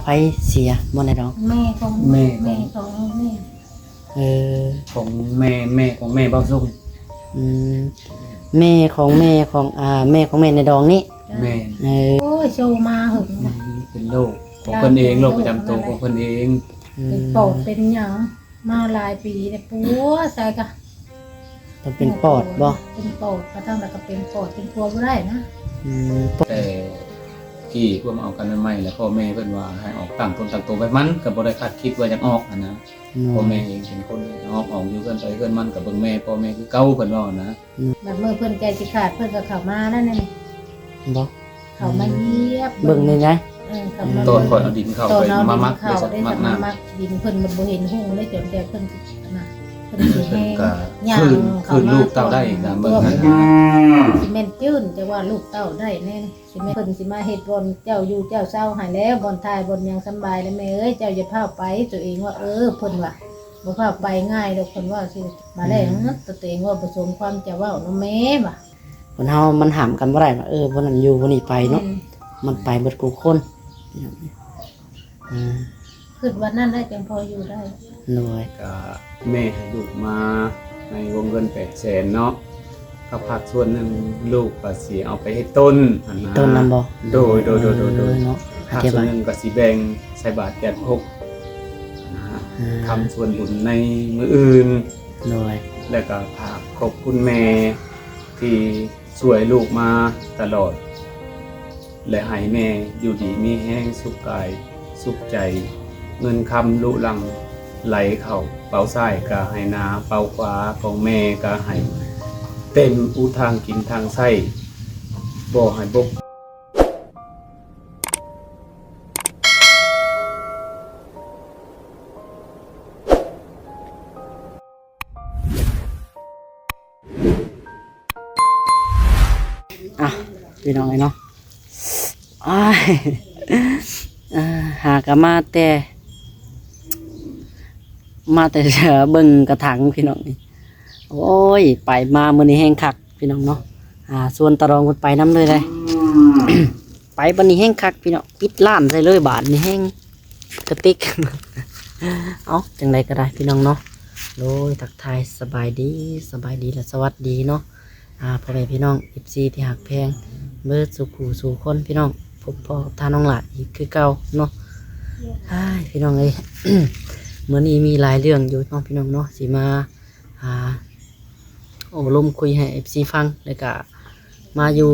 ໃຜເສຍບໍ່ໄດ້ດອກ? ແມ່ຂອງ ແມ່ຂອງ ແມ່ຂອງແມ່ ເອີ ຂອງແມ່ ແມ່ຂອງແມ່ເບົາສຸງ. ອືມ ແມ່ຂອງແມ່ຂອງ ອ່າ ແມ່ຂອງແມ່ໃນດອງນີ້. ແມ່ນ. ເອີ ໂອ້ຍ ໂຊມາຫຶງ ອືມ ເປັນໂລກຂອງເພິ່ນເອງ ໂລກປະຈຳໂຕຂອງເພິ່ນເອງ. ອືມ ເປັນປອດເປັນຫຍັງ ມາຫຼາຍປີແລ້ວ ປົວໃສ່ກະ ຕ້ອງເປັນປອດບໍ່? ເປັນປອດ ກະທັງແລ້ວກະເປັນປອດ ເປັນຄົວບໍ່ໄດ້ນະ. ອືມ ແຕ່ກີ້ພວກມາເອົາກັນໃໝ່ໆ ແລ້ວພໍ່ແມ່ເພິ່ນວ່າໃຫ້ອອກຕັ້ງຕົນຕັ້ງໂຕໄປ ມັນກະບໍ່ໄດ້ຄາດຄິດວ່າຢາກອອກຫັ້ນນະ. ໂດຍ ພໍ່ແມ່ເອງເປັນຄົນອອກ ອອກຢູ່ເຮືອນໃຜເຮືອນມັນ ກະເບິ່ງແມ່ພໍ່ແມ່ຄືເກົ່າ ເພິ່ນເວົ້ານະ. ອືມ ບາດມື້ເພິ່ນໃກ້ຊິຂາດ ເພິ່ນກະເຂົ້າມາແລ້ວນີ້ ບໍ່? ເຂົ້າມາຢຽບເບິ່ງນີ້ນະ. ເອີ ເຂົ້າມາ ຕອນຂ້ອຍເອົາດິນເຂົ້າ ຕອນເອົາດິນເຂົ້າໄປໝັກ ໄດ້ສະໝັກນ້ຳ ໝັກດິນ ເພິ່ນມັນບໍ່ເຫັນຮຸ່ງເລີຍ ຈົນແຕ່ເພິ່ນຫັ້ນນະ ເພິ່ນຊິແຮງ ເພິ່ນກະ ຍ່າງ ຄືນ ຄືນລູກເຕົ້າໄດ້ນະ ເບິ່ງຫັ້ນນະ ຊິແມ່ນຈືນ ຈະວ່າລູກເຕົ້າໄດ້ແນ່ ຊິແມ່ນເພິ່ນຊິມາເຮັດບ່ອນເຈົ້າຢູ່ເຈົ້າເຊົາໃຫ້ແລ້ວ ບ່ອນຖ່າຍບ່ອນຫຍັງສຳບາຍແລ້ວແມ່ເອີຍ ເຈົ້າຢ່າຟ້າວໄປ. ຕົວເອງວ່າ ເອີ ເພິ່ນວ່າ ບໍ່ຟ້າວໄປງ່າຍດອກ ເພິ່ນວ່າຊິມາແລ້ວ. ອືມ ຕົວເອງວ່າບໍ່ສົມຄວາມຈະເວົ້ານຳແມ່ວ່າ. ຄົນເຮົາມັນຫ້າມກັນບໍ່ໄດ້ວ່າ ເອີ ຜູ້ນັ້ນຢູ່ຜູ້ນີ້ໄປເນາະ. ອືມ ມັນໄປເບິດຄູ່ຄົນ. ອືມ ຄິດວ່ານັ້ນແຫຼະຈັ່ງພໍຢູ່ໄດ້. ໂດຍ ກະແມ່ໃຫ້ລູກມາໃນວົງເງິນແປດແສນເນາະ ກັບພາກສ່ວນໜຶ່ງລູກກະຊິເອົາໄປເຮັດຕົ້ນຫັ້ນນະ. ຕົ້ນນຳບໍ່? ໂດຍ ໂດຍ ໂດຍ ໂດຍ ເນາະ ພາກສ່ວນໜຶ່ງກະຊິແບ່ງໃສ່ບາດແຈກຄົກຫັ້ນນະ. ອືມ ທຳສ່ວນບຸນໃນມື້ອື່ນ. ໂດຍ ແລ້ວກະຝາກຂອບຄຸນແມ່ທີ່ ຊ່ວຍລູກມາຕະຫຼອດ ແລະ ໃຫ້ແມ່ຢູ່ດີມີແຮງ ສຸກກາຍສຸກໃຈ ເງິນຄຳລຸຫຼັ່ງໄຫຼເຂົ້າເປົາຊ້າຍກະໃຫ້ໜາ ເປົາຂວາຂອງແມ່ກະໃຫ້ເຕັມອຸທາງກິນທາງໃຊ້ ບໍ່ໃຫ້ບົກ. ອ່ະ ພີ່ນ້ອງເອີຍເນາະ ອ້າຍ ເອີ ຫາກະມາແຕ່ ມາແຕ່ເບິ່ງກະຖັງພີ່ນ້ອງ. ໂອ້ຍ ໄປມາມື້ນີ້ແຮງຄັກພີ່ນ້ອງເນາະ ອ່າ ຊວນຕາດອງເພິ່ນໄປນຳເລີຍເດ້. ໄປບາດນີ້ແຮງຄັກພີ່ນ້ອງ ປິດຮ້ານໃສ່ເລີຍບາດນີ້ ແຮງກະຕິກ. ເອົ້າ ຈັ່ງໃດກະໄດ້ພີ່ນ້ອງເນາະ ໂດຍ ທັກທາຍສະບາຍດີ ສະບາຍດີ ແລະ ສະຫວັດດີເນາະ ອ່າ ພໍ່ແມ່ພີ່ນ້ອງ ເອັຟຊີ ທີ່ຮັກແພງເບິດສູ່ຄູ່ສູ່ຄົນພີ່ນ້ອງ. ພົບພໍ້ກັບທ່ານນ້ອງຫຼ້າອີກຄືເກົ່າເນາະ. ອ້າຍ ພີ່ນ້ອງເອີຍ ມື້ນີ້ມີຫຼາຍເລື່ອງຢູ່ເນາະພີ່ນ້ອງເນາະ ຊິມາ ອ່າ ໂອ້ລົມຄຸຍໃຫ້ເອັຟຊີຟັງ ແລ້ວກະມາຢູ່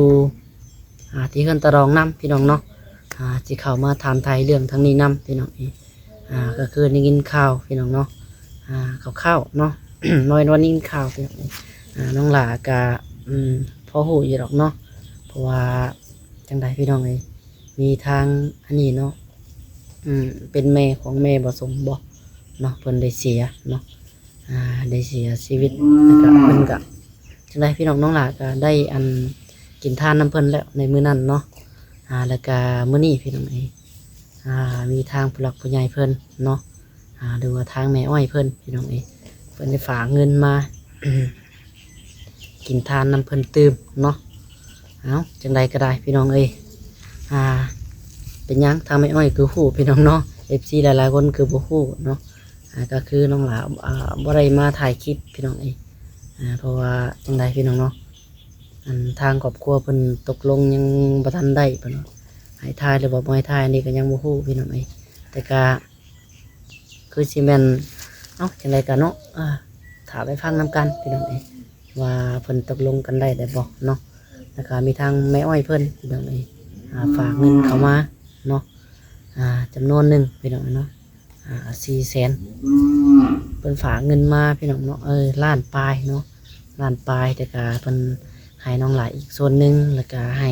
ອ່າ ທີ່ເຮືອນຕາດອງນຳພີ່ນ້ອງເນາະ ອ່າ ຊິເຂົ້າມາຖາມໄຖ່ເລື່ອງທາງນີ້ນຳພີ່ນ້ອງເອີຍ. ອ່າ ກະຄືໄດ້ຍິນຂ່າວພີ່ນ້ອງເນາະ ອ່າ ຂ່າວໆເນາະ ນ້ອຍໆໄດ້ຍິນຂ່າວພີ່ນ້ອງເອີຍ. ອ່າ ນ້ອງຫຼ້າກະ ອືມ ພໍຮູ້ຢູ່ດອກເນາະ ເພາະວ່າ ຈັ່ງໃດພີ່ນ້ອງເອີຍ ມີທາງອັນນີ້ເນາະ ອືມ ເປັນແມ່ຂອງແມ່ບໍ່ສົມບໍ່ເນາະ ເພິ່ນໄດ້ເສຍເນາະ ອ່າ ໄດ້ເສຍຊີວິດ ແລ້ວກະເພິ່ນກະ ຈັ່ງໃດພີ່ນ້ອງ ນ້ອງຫຼ້າກະໄດ້ອັນກິນທານນຳເພິ່ນແລ້ວໃນມື້ນັ້ນເນາະ. ອ່າ ແລ້ວກະມື້ນີ້ພີ່ນ້ອງເອີຍ ອ່າ ມີທາງຜູ້ຫຼັກຜູ້ໃຫຍ່ເພິ່ນເນາະ ອ່າ ຫຼືວ່າທາງແມ່ອ້ອຍເພິ່ນພີ່ນ້ອງເອີຍ ເພິ່ນໄດ້ຝາກເງິນມາ ກິນທານນຳເພິ່ນຕື່ມເນາະ. ເອົ້າ ຈັ່ງໃດກະໄດ້ພີ່ນ້ອງເອີຍ ອ່າ ເປັນຫຍັງທາງແມ່ອ້ອຍຄືຮູ້ພີ່ນ້ອງເນາະ ເອັຟຊີຫຼາຍໆຄົນຄືບໍ່ຮູ້ເນາະ. ອ່າ ກະຄືນ້ອງຫຼ້າ ອ່າ ບໍ່ໄດ້ມາຖ່າຍຄລິບພີ່ນ້ອງເອີຍ ອ່າ ເພາະວ່າຈັ່ງໃດພີ່ນ້ອງເນາະ ອັນທາງຄອບຄົວເພິ່ນຕົກລົງຍັງບໍ່ທັນໄດ້ ເພິ່ນວ່າໃຫ້ຖ່າຍຫຼືວ່າບໍ່ໃຫ້ຖ່າຍ ອັນນີ້ກະຍັງບໍ່ຮູ້ພີ່ນ້ອງເອີຍ ແຕ່ກະ ຄືຊິແມ່ນ ເອົ້າ ຈັ່ງໃດກະເນາະ ອ່າ ຖ້າໄປຟັງນຳກັນພີ່ນ້ອງເອີຍ ວ່າເພິ່ນຕົກລົງກັນໄດ້ແລ້ວບໍ່ເນາະ. ແລ້ວກະມີທາງແມ່ອ້ອຍເພິ່ນພີ່ນ້ອງເອີຍ ອ່າ ຝາກເງິນເຂົ້າມາເນາະ ອ່າ ຈຳນວນໜຶ່ງພີ່ນ້ອງເນາະ ອ່າ ສີ່ແສນ ເພິ່ນຝາກເງິນມາພີ່ນ້ອງເນາະ ເອີ ລ້ານປາຍເນາະ ລ້ານປາຍ ແຕ່ກະເພິ່ນໃຫ້ນ້ອງຫຼ້າອີກສ່ວນໜຶ່ງ ແລ້ວກະໃຫ້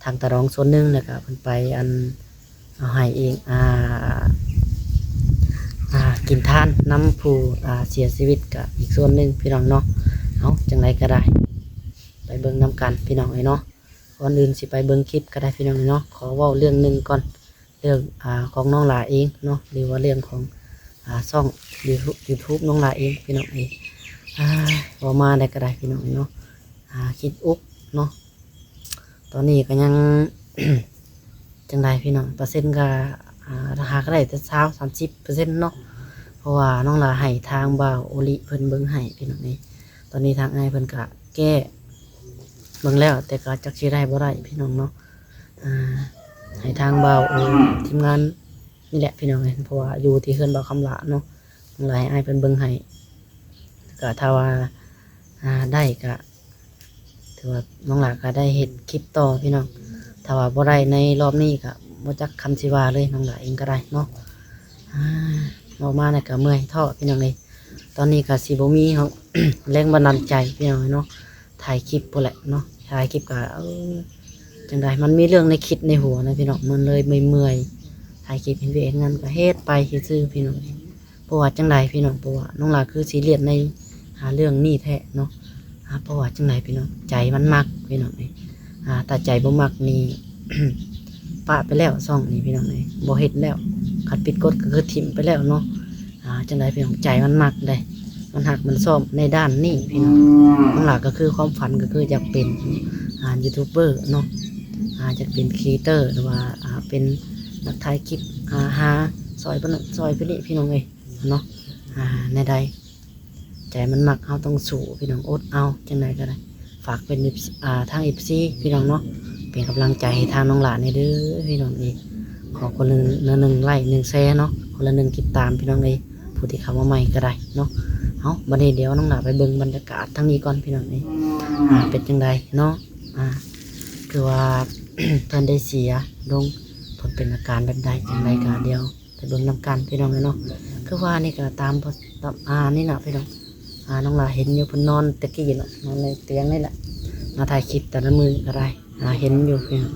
ທາງຕາດອງສ່ວນໜຶ່ງ ແລ້ວກະເພິ່ນໄປອັນ ເອົາໃຫ້ອີກ ອ່າ ອ່າ ກິນທານນຳຜູ້ ອ່າ ເສຍຊີວິດກະອີກສ່ວນໜຶ່ງພີ່ນ້ອງເນາະ. ເອົາ ຈັ່ງໃດກະໄດ້ ໄປເບິ່ງນຳກັນພີ່ນ້ອງເອີຍເນາະ. ກ່ອນອື່ນຊິໄປເບິ່ງຄລິບກະໄດ້ພີ່ນ້ອງເອີຍເນາະ ຂໍເວົ້າເລື່ອງໜຶ່ງກ່ອນ ເລື່ອງ ອ່າ ຂອງນ້ອງຫຼ້າເອງເນາະ ຫຼືວ່າເລື່ອງຂອງ ອ່າ ຊ່ອງ YouTube ນ້ອງຫຼ້າເອງພີ່ນ້ອງເອີຍ. ອ່າ ເວົ້າມາໄດ້ກະໄດ້ພີ່ນ້ອງເອີຍເນາະ ອ່າ ຄິດອຸກເນາະ ຕອນນີ້ກະຍັງ ຈັ່ງໃດພີ່ນ້ອງ ເປີເຊັນກະ ອ່າ ຫາກະໄດ້ແຕ່ຊາວ ສາມສິບເປີເຊັນເນາະ ເພາະວ່ານ້ອງຫຼ້າໃຫ້ທາງບ່າວໂອລິເພິ່ນເບິ່ງໃຫ້ພີ່ນ້ອງເອີຍ. ຕອນນີ້ທາງອ້າຍເພິ່ນກະແກ້ເບິ່ງແລ້ວ ແຕ່ກະຈັກຊິໄດ້ບໍ່ໄດ້ພີ່ນ້ອງເນາະ. ອ່າ ໃຫ້ທາງບ່າວ ທີມງານນີ້ແຫຼະພີ່ນ້ອງເອີຍ ເພາະວ່າຢູ່ທີ່ເຮືອນບ່າວຄຳຫຼ້າເນາະ ນ້ອງຫຼ້າໃຫ້ອ້າຍເພິ່ນເບິ່ງໃຫ້ ກະຖ້າວ່າ ອ່າ ໄດ້ກະ ຖືວ່ານ້ອງຫຼ້າກະໄດ້ເຮັດຄລິບຕໍ່ພີ່ນ້ອງ. ຖ້າວ່າບໍ່ໄດ້ໃນລອບນີ້ກະບໍ່ຈັກຄຳຊິວ່າເລີຍ ນ້ອງຫຼ້າເອງກະໄດ້ເນາະ. ອາ ເວົ້າມາແລ້ວກະເມື່ອຍທ້ອງພີ່ນ້ອງເອີຍ. ຕອນນີ້ກະຊິບໍ່ມີແຮງບັນດານໃຈພີ່ນ້ອງເອີຍເນາະ ຖ່າຍຄລິບພຸ້ນແຫຼະເນາະ. ຖ່າຍຄລິບກະ ເອີ ຈັ່ງໃດ ມັນມີເລື່ອງໃນຄິດໃນຫົວນະພີ່ນ້ອງ ມັນເລີຍເມື່ອຍໆ. ຖ່າຍຄລິບເຮັດວຽກເຮັດງານກະເຮັດໄປຊື່ໆ ພີ່ນ້ອງເອີຍ. ບໍ່ວ່າຈັ່ງໃດພີ່ນ້ອງ ເພາະວ່ານ້ອງຫຼ້າຄືຊີຣຽສໃນ ອ່າ ເລື່ອງນີ້ແທ້ເນາະ. ອ່າ ເພາະວ່າຈັ່ງໃດພີ່ນ້ອງ ໃຈມັນມັກພີ່ນ້ອງເອີຍ. ອ່າ ຖ້າໃຈບໍ່ມັກນີ້ ປະໄປແລ້ວຊ່ອງນີ້ພີ່ນ້ອງເອີຍ ບໍ່ເຮັດແລ້ວ. ຄັນຜິດກົດກະຄືຖິ້ມໄປແລ້ວເນາະ. ອ່າ ຈັ່ງໃດພີ່ນ້ອງ ໃຈມັນມັກເດ້ ມັນຮັກມັນຊອບໃນດ້ານນີ້ພີ່ນ້ອງ. ນ້ອງຫຼ້າກະຄືຄວາມຝັນກະຄືຢາກເປັນ ອ່າ ຢູທູບເບີເນາະ ອ່າ ຢາກເປັນຄຣີເອເຕີ ຫຼືວ່າ ອ່າ ເປັນນັກຖ່າຍຄລິບ ອ່າ ຫາຊ່ອຍເພິ່ນນັ້ນຊ່ອຍເພິ່ນນີ້ພີ່ນ້ອງເອີຍ. ເນາະ ອ່າ ແນວໃດໃຈມັນມັກ ເຮົາຕ້ອງສູ້ພີ່ນ້ອງ ອົດເອົາ ຈັ່ງໃດກະໄດ້. ຝາກເປັນ ອ່າ ທາງເອັຟຊີພີ່ນ້ອງເນາະ ເປັນກຳລັງໃຈໃຫ້ທາງນ້ອງຫຼ້າແດ່ເດີພີ່ນ້ອງເອີຍ. ຂໍຄົນລະໜຶ່ງໄລ້ ໜຶ່ງແຊເນາະ ຄົນລະໜຶ່ງຕິດຕາມພີ່ນ້ອງເອີຍ ຜູ້ທີ່ເຂົ້າມາໃໝ່ກະໄດ້ເນາະ. ເອົາ ບາດນີ້ດຽວນ້ອງຫຼ້າໄປເບິ່ງບັນຍາກາດທາງນີ້ກ່ອນພີ່ນ້ອງເອີຍ ອ່າ ເປັນຈັ່ງໃດເນາະ. ອ່າ ຄືວ່າ ເພິ່ນໄດ້ເສຍລົງ ເພິ່ນເປັນອາການແບບໃດຈັ່ງໃດກະດຽວ ໄປເບິ່ງນຳກັນພີ່ນ້ອງເອີຍເນາະ. ຄືວ່ານີ້ກະຕາມ ຕາມ ອ່າ ນີ້ນະພີ່ນ້ອງ ອ່າ ນ້ອງຫຼ້າເຫັນຢູ່ ເພິ່ນນອນແຕ່ກີ້ເນາະ ນອນໃນຕຽງນີ້ແຫຼະ. ມາຖ່າຍຄລິບແຕ່ລະມື້ກະໄດ້ ອ່າ ເຫັນຢູ່ພີ່ນ້ອງ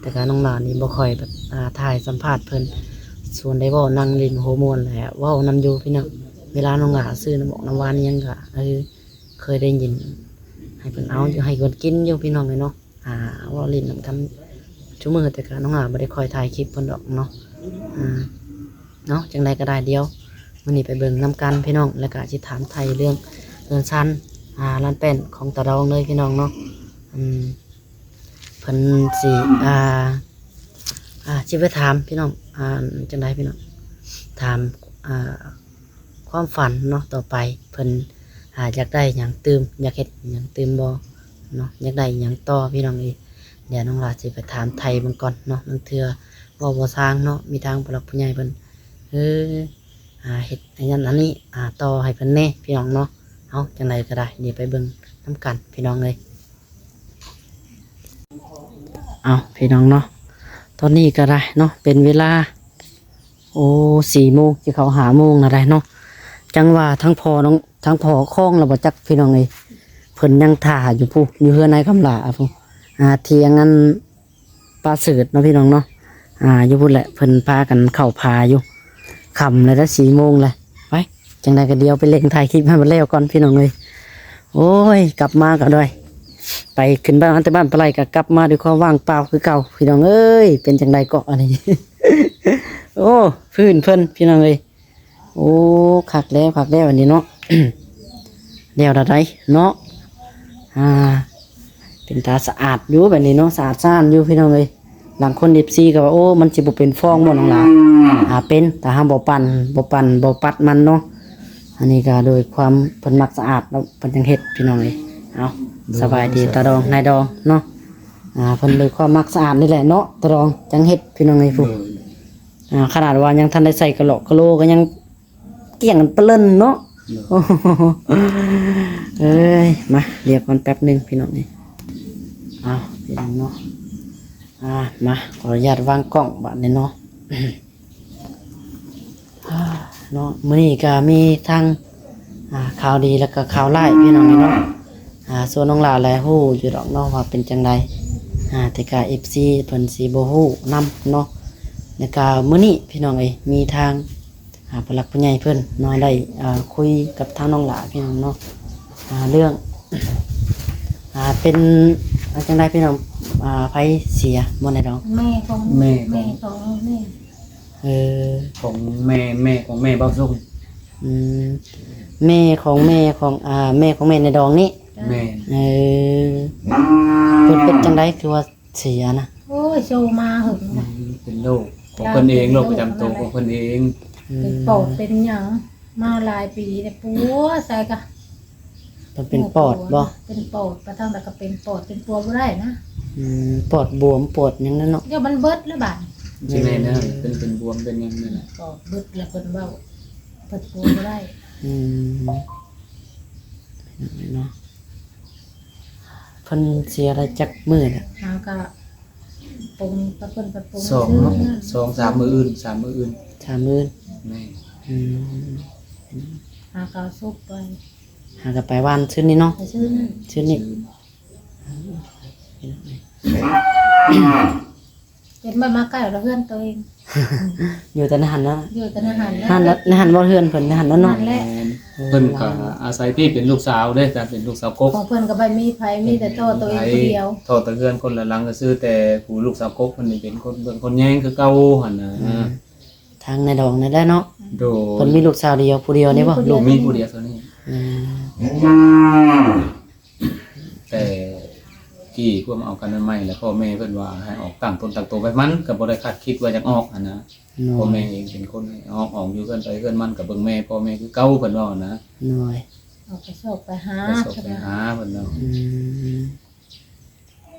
ແຕ່ກະນ້ອງຫຼ້ານີ້ບໍ່ຄ່ອຍແບບ ອ່າ ຖ່າຍສຳພາດເພິ່ນ ສ່ວນໄດ້ເວົ້ານັ່ງຫຼິ້ນໂຫມ່ວນແຫຼະ ເວົ້ານຳຢູ່ພີ່ນ້ອງ. ເວລານ້ອງຫຼ້າຊື້ນ້ຳໝອກນ້ຳຫວານອີ່ຫຍັງກະ ເອີ ເຄີຍໄດ້ຍິນ ໃຫ້ເພິ່ນເອົາຢູ່ ໃຫ້ເພິ່ນກິນຢູ່ພີ່ນ້ອງເອີຍເນາະ. ອ່າ ເວົ້າຫຼິ້ນນຳກັນຊຸມື້ ແຕ່ກະນ້ອງຫຼ້າບໍ່ໄດ້ຄ່ອຍຖ່າຍຄລິບເພິ່ນດອກເນາະ. ອ່າ ເນາະ ຈັ່ງໃດກະໄດ້ ດຽວມື້ນີ້ໄປເບິ່ງນຳກັນພີ່ນ້ອງ ແລ້ວກະຊິຖາມໄຖ່ເລື່ອງເຮືອນຊານ ອ່າ ລານແປ້ນຂອງຕາດອງເລີຍພີ່ນ້ອງເນາະ. ອືມ ເພິ່ນຊິ ອ່າ ອ່າ ຊິໄປຖາມພີ່ນ້ອງ ອ່າ ຈັ່ງໃດພີ່ນ້ອງ ຖາມ ອ່າ ຄວາມຝັນເນາະ ຕໍ່ໄປເພິ່ນ ອ່າ ຢາກໄດ້ຫຍັງຕື່ມ ຢາກເຮັດຫຍັງຕື່ມບໍ່ເນາະ ຢາກໄດ້ຫຍັງຕໍ່ພີ່ນ້ອງເອີຍ. ດຽວນ້ອງຫຼ້າຊິໄປຖາມໄຖ່ເບິ່ງກ່ອນເນາະ ລາງເທື່ອເວົ້າບໍ່ຊ່າງເນາະ ມີທາງຜູ້ຫຼັກຜູ້ໃຫຍ່ເພິ່ນ ເອີ ອ່າ ເຮັດອັນນັ້ນອັນນີ້ ອ່າ ຕໍ່ໃຫ້ເພິ່ນແດ່ພີ່ນ້ອງເນາະ. ເອົາ ຈັ່ງໃດກະໄດ້ ດຽວໄປເບິ່ງນຳກັນພີ່ນ້ອງເອີຍ. ເອົາ ພີ່ນ້ອງເນາະ ຕອນນີ້ກະໄດ້ເນາະ ເປັນເວລາ ໂອ້ ສີ່ໂມງ ຊິເຂົ້າຫ້າໂມງລະໄດ໋ເນາະ. ຈັ່ງວ່າທັງພໍ່ນ້ອງ ທັງພໍ່ຄອງລະບໍ່ຈັກພີ່ນ້ອງເອີຍ ເພິ່ນຍັງຖ້າຢູ່ພຸ້ນ ຢູ່ເຮືອນນາຍຄຳຫຼ້າພຸ້ນ ອ່າ ຖຽງອັນປ້າເສີດເນາະ ພີ່ນ້ອງເນາະ. ອ່າ ຢູ່ພຸ້ນແຫຼະ ເພິ່ນພາກັນເຂົ້າຜາຢູ່ ຄ່ຳແລ້ວ ສີ່ໂມງແລ້ວ. ໄປ ຈັ່ງໃດກະດຽວໄປເລັ່ງຖ່າຍຄລິບໃຫ້ມັນແລ້ວກ່ອນພີ່ນ້ອງເອີຍ. ໂອ້ຍ ກັບມາກະດ້ວຍ ໄປຂຶ້ນບ້ານ ແຕ່ບ້ານປາໄຫຼກະກັບມາດ້ວຍຄວາມວ່າງເປົ່າຄືເກົ່າພີ່ນ້ອງເອີຍ. ເປັນຈັ່ງໃດເກາະອັນນີ້ ໂອ້ ພື້ນເພິ່ນພີ່ນ້ອງເອີຍ. ໂອ້ ຄັກແລ້ວ ຄັກແລ້ວອັນນີ້ເນາະ ແລ້ວລະໄດ໋ເນາະ. ອ່າ ເປັນຕາສະອາດຢູ່ແບບນີ້ເນາະ ສະອາດສະອ້ານຢູ່ພີ່ນ້ອງເອີຍ. ລາງຄົນ ເອັຟຊີ ກະວ່າ ໂອ້ ມັນຊິບໍ່ເປັນຟອງບໍ່ນ້ອງຫຼ້າ? ອ່າ ເປັນ ຖ້າເຮົາບໍ່ປັ່ນ ບໍ່ປັ່ນ ບໍ່ປັດມັນເນາະ. ອັນນີ້ກະໂດຍຄວາມເພິ່ນມັກສະອາດເນາະ ເພິ່ນຈັ່ງເຮັດພີ່ນ້ອງເອີຍ. ເອົາ ໂດຍ ສະບາຍດີຕາດອງ ນາຍດອງເນາະ. ອ່າ ເພິ່ນໂດຍຄວາມມັກສະອາດນີ້ແຫຼະເນາະ ຕາດອງຈັ່ງເຮັດພີ່ນ້ອງເອີຍ. ໂດຍ ອ່າ ຂະໜາດວ່າຍັງທັນໄດ້ໃສ່ກະຫຼອກກະໂຫຼກະຍັງ ກ້ຽງປະເລີນເນາະ. ໂດຍ ເອີຍ ມາ ລຽກກ່ອນແປັບໜຶ່ງພີ່ນ້ອງເອີຍ. ເອົາ ພີ່ນ້ອງເນາະ ອ່າ ມາ ຂໍອະນຸຍາດວາງກ້ອງບາດນີ້ເນາະ. ເນາະ ມື້ນີ້ກະມີທັງ ອ່າ ຂ່າວດີ ແລ້ວກະຂ່າວຮ້າຍພີ່ນ້ອງເນາະ. ອ່າ ສ່ວນນ້ອງຫຼ້າແລະ ຮູ້ຢູ່ດອກເນາະວ່າເປັນຈັ່ງໃດ ອ່າ ແຕ່ກະ ເອັຟຊີ ເພິ່ນຊິບໍ່ຮູ້ນຳເນາະ. ແລ້ວກະມື້ນີ້ພີ່ນ້ອງເອີຍ ມີທາງ ອ່າ ຜູ້ຫຼັກຜູ້ໃຫຍ່ເພິ່ນເນາະ ໄດ້ ອ່າ ຄຸຍກັບທາງນ້ອງຫຼ້າພີ່ນ້ອງເນາະ. ອ່າ ເລື່ອງ ອ່າ ເປັນ ອ່າ ຈັ່ງໃດພີ່ນ້ອງ ອ່າ ໃຜເສຍບໍ່ ນາຍດອງ? ແມ່ຂອງ ແມ່ຂອງ ແມ່ຂອງແມ່ ເອີ ຂອງແມ່ ແມ່ຂອງແມ່ບ່າວສຸກ. ອືມ ແມ່ຂອງແມ່ຂອງ ອ່າ ແມ່ຂອງແມ່ນາຍດອງນີ້. ແມ່ນ ເອີ ເພິ່ນເປັນຈັ່ງໃດ ຄືວ່າເສຍນະ? ໂອ້ຍ ໂຊມາເຫິງ ອືມ ນະ ເປັນໂລກ ຂອງເພິ່ນເອງ ໂລກປະຈຳໂຕຂອງເພິ່ນເອງ. ອືມ ເປັນປອດເປັນຫຍັງມາຫຼາຍປີແລ້ວ ປົວໃສ່ກະ ເພິ່ນເປັນປອດບໍ່? ເປັນປອດ ປະທັງແລ້ວກໍເປັນປອດ ເປັນປົວບໍ່ໄດ້ນະ. ອືມ ປອດບວມ ປອດຫຍັງນັ້ນເນາະ. ດຽວມັນເບິດແລ້ວບາດນີ້. ຊິແມ່ນແນວນັ້ນ ເປັນ ເປັນບວມ ເປັນຫຍັງນີ້ແຫຼະ. ປອດເບິດແລ້ວ ເພິ່ນເວົ້າ ເພິ່ນປົວບໍ່ໄດ້. ອືມ ເນາະ. ເພິ່ນເສຍໄດ້ຈັກມື້ລະ? ເຮົາກໍປົງ ປະເພິ່ນປະປົງ ສອງ ຊື່ ເນາະ ສອງສາມມື້ອື່ນ ສາມມື້ອື່ນ ສາມມື້ອື່ນ. ແມ່ນ. ອືມ ຫາກໍເອົາສົບໄປ ຫາກໍໄປວານຊືນນີ້ເນາະ. ຊືນ ຊືນນີ້ ເຫັນບໍ່ ມາໃກ້ລະເຮືອນໂຕເອງ ຢູ່ແຕ່ໃນຫັ້ນນະ. ຢູ່ແຕ່ໃນຫັ້ນແຫຼະ ຫັ້ນລະ ໃນຫັ້ນບໍ່ ເຮືອນເພິ່ນໃນຫັ້ນລະເນາະ. ຫັ້ນແຫຼະ. ແມ່ນ. ເອີ ເພິ່ນກໍອາໄສທີ່ເປັນລູກສາວເດ້ ການເປັນລູກສາວກົກ ຂອງເພິ່ນກໍບໍ່ມີໃຜ ມີແຕ່ໂຕໂຕເອງຜູ້ດຽວ ໂຕແຕ່ເຮືອນຄົນລະຫຼັງ ກໍຊື່ແຕ່ຜູ້ລູກສາວກົກເພິ່ນນີ້ເປັນຄົນເບິ່ງຄົນແຍງຄືເກົ່າຫັ້ນນະ. ອືມ ທາງນາຍດອງນີ້ແຫຼະເນາະ. ໂດຍ. ເພິ່ນມີລູກສາວດຽວຜູ້ດຽວນີ້ບໍ່? ລູກ ມີຜູ້ດຽວເທົ່ານີ້. ອືມ ແຕ່ກີ້ພວກເຮົາກັນໃໝ່ໆ ແລ້ວພໍ່ແມ່ເພິ່ນວ່າໃຫ້ອອກຕັ້ງຕົນຕັ້ງໂຕໄປ ມັນກໍບໍ່ໄດ້ຄາດຄິດວ່າຢາກອອກຫັ້ນນະ. ໂດຍ. ພໍ່ແມ່ເອງເປັນຄົນໃຫ້ອອກ ອອກຢູ່ເຮືອນໃຜເຮືອນມັນ ກໍເບິ່ງແມ່ພໍ່ແມ່ຄືເກົ່າ ເພິ່ນເວົ້ານະ. ໂດຍ. ອອກໄປຊອກໄປຫາ ໄປຊອກໄປຫາເພິ່ນເນາະ. ອືມ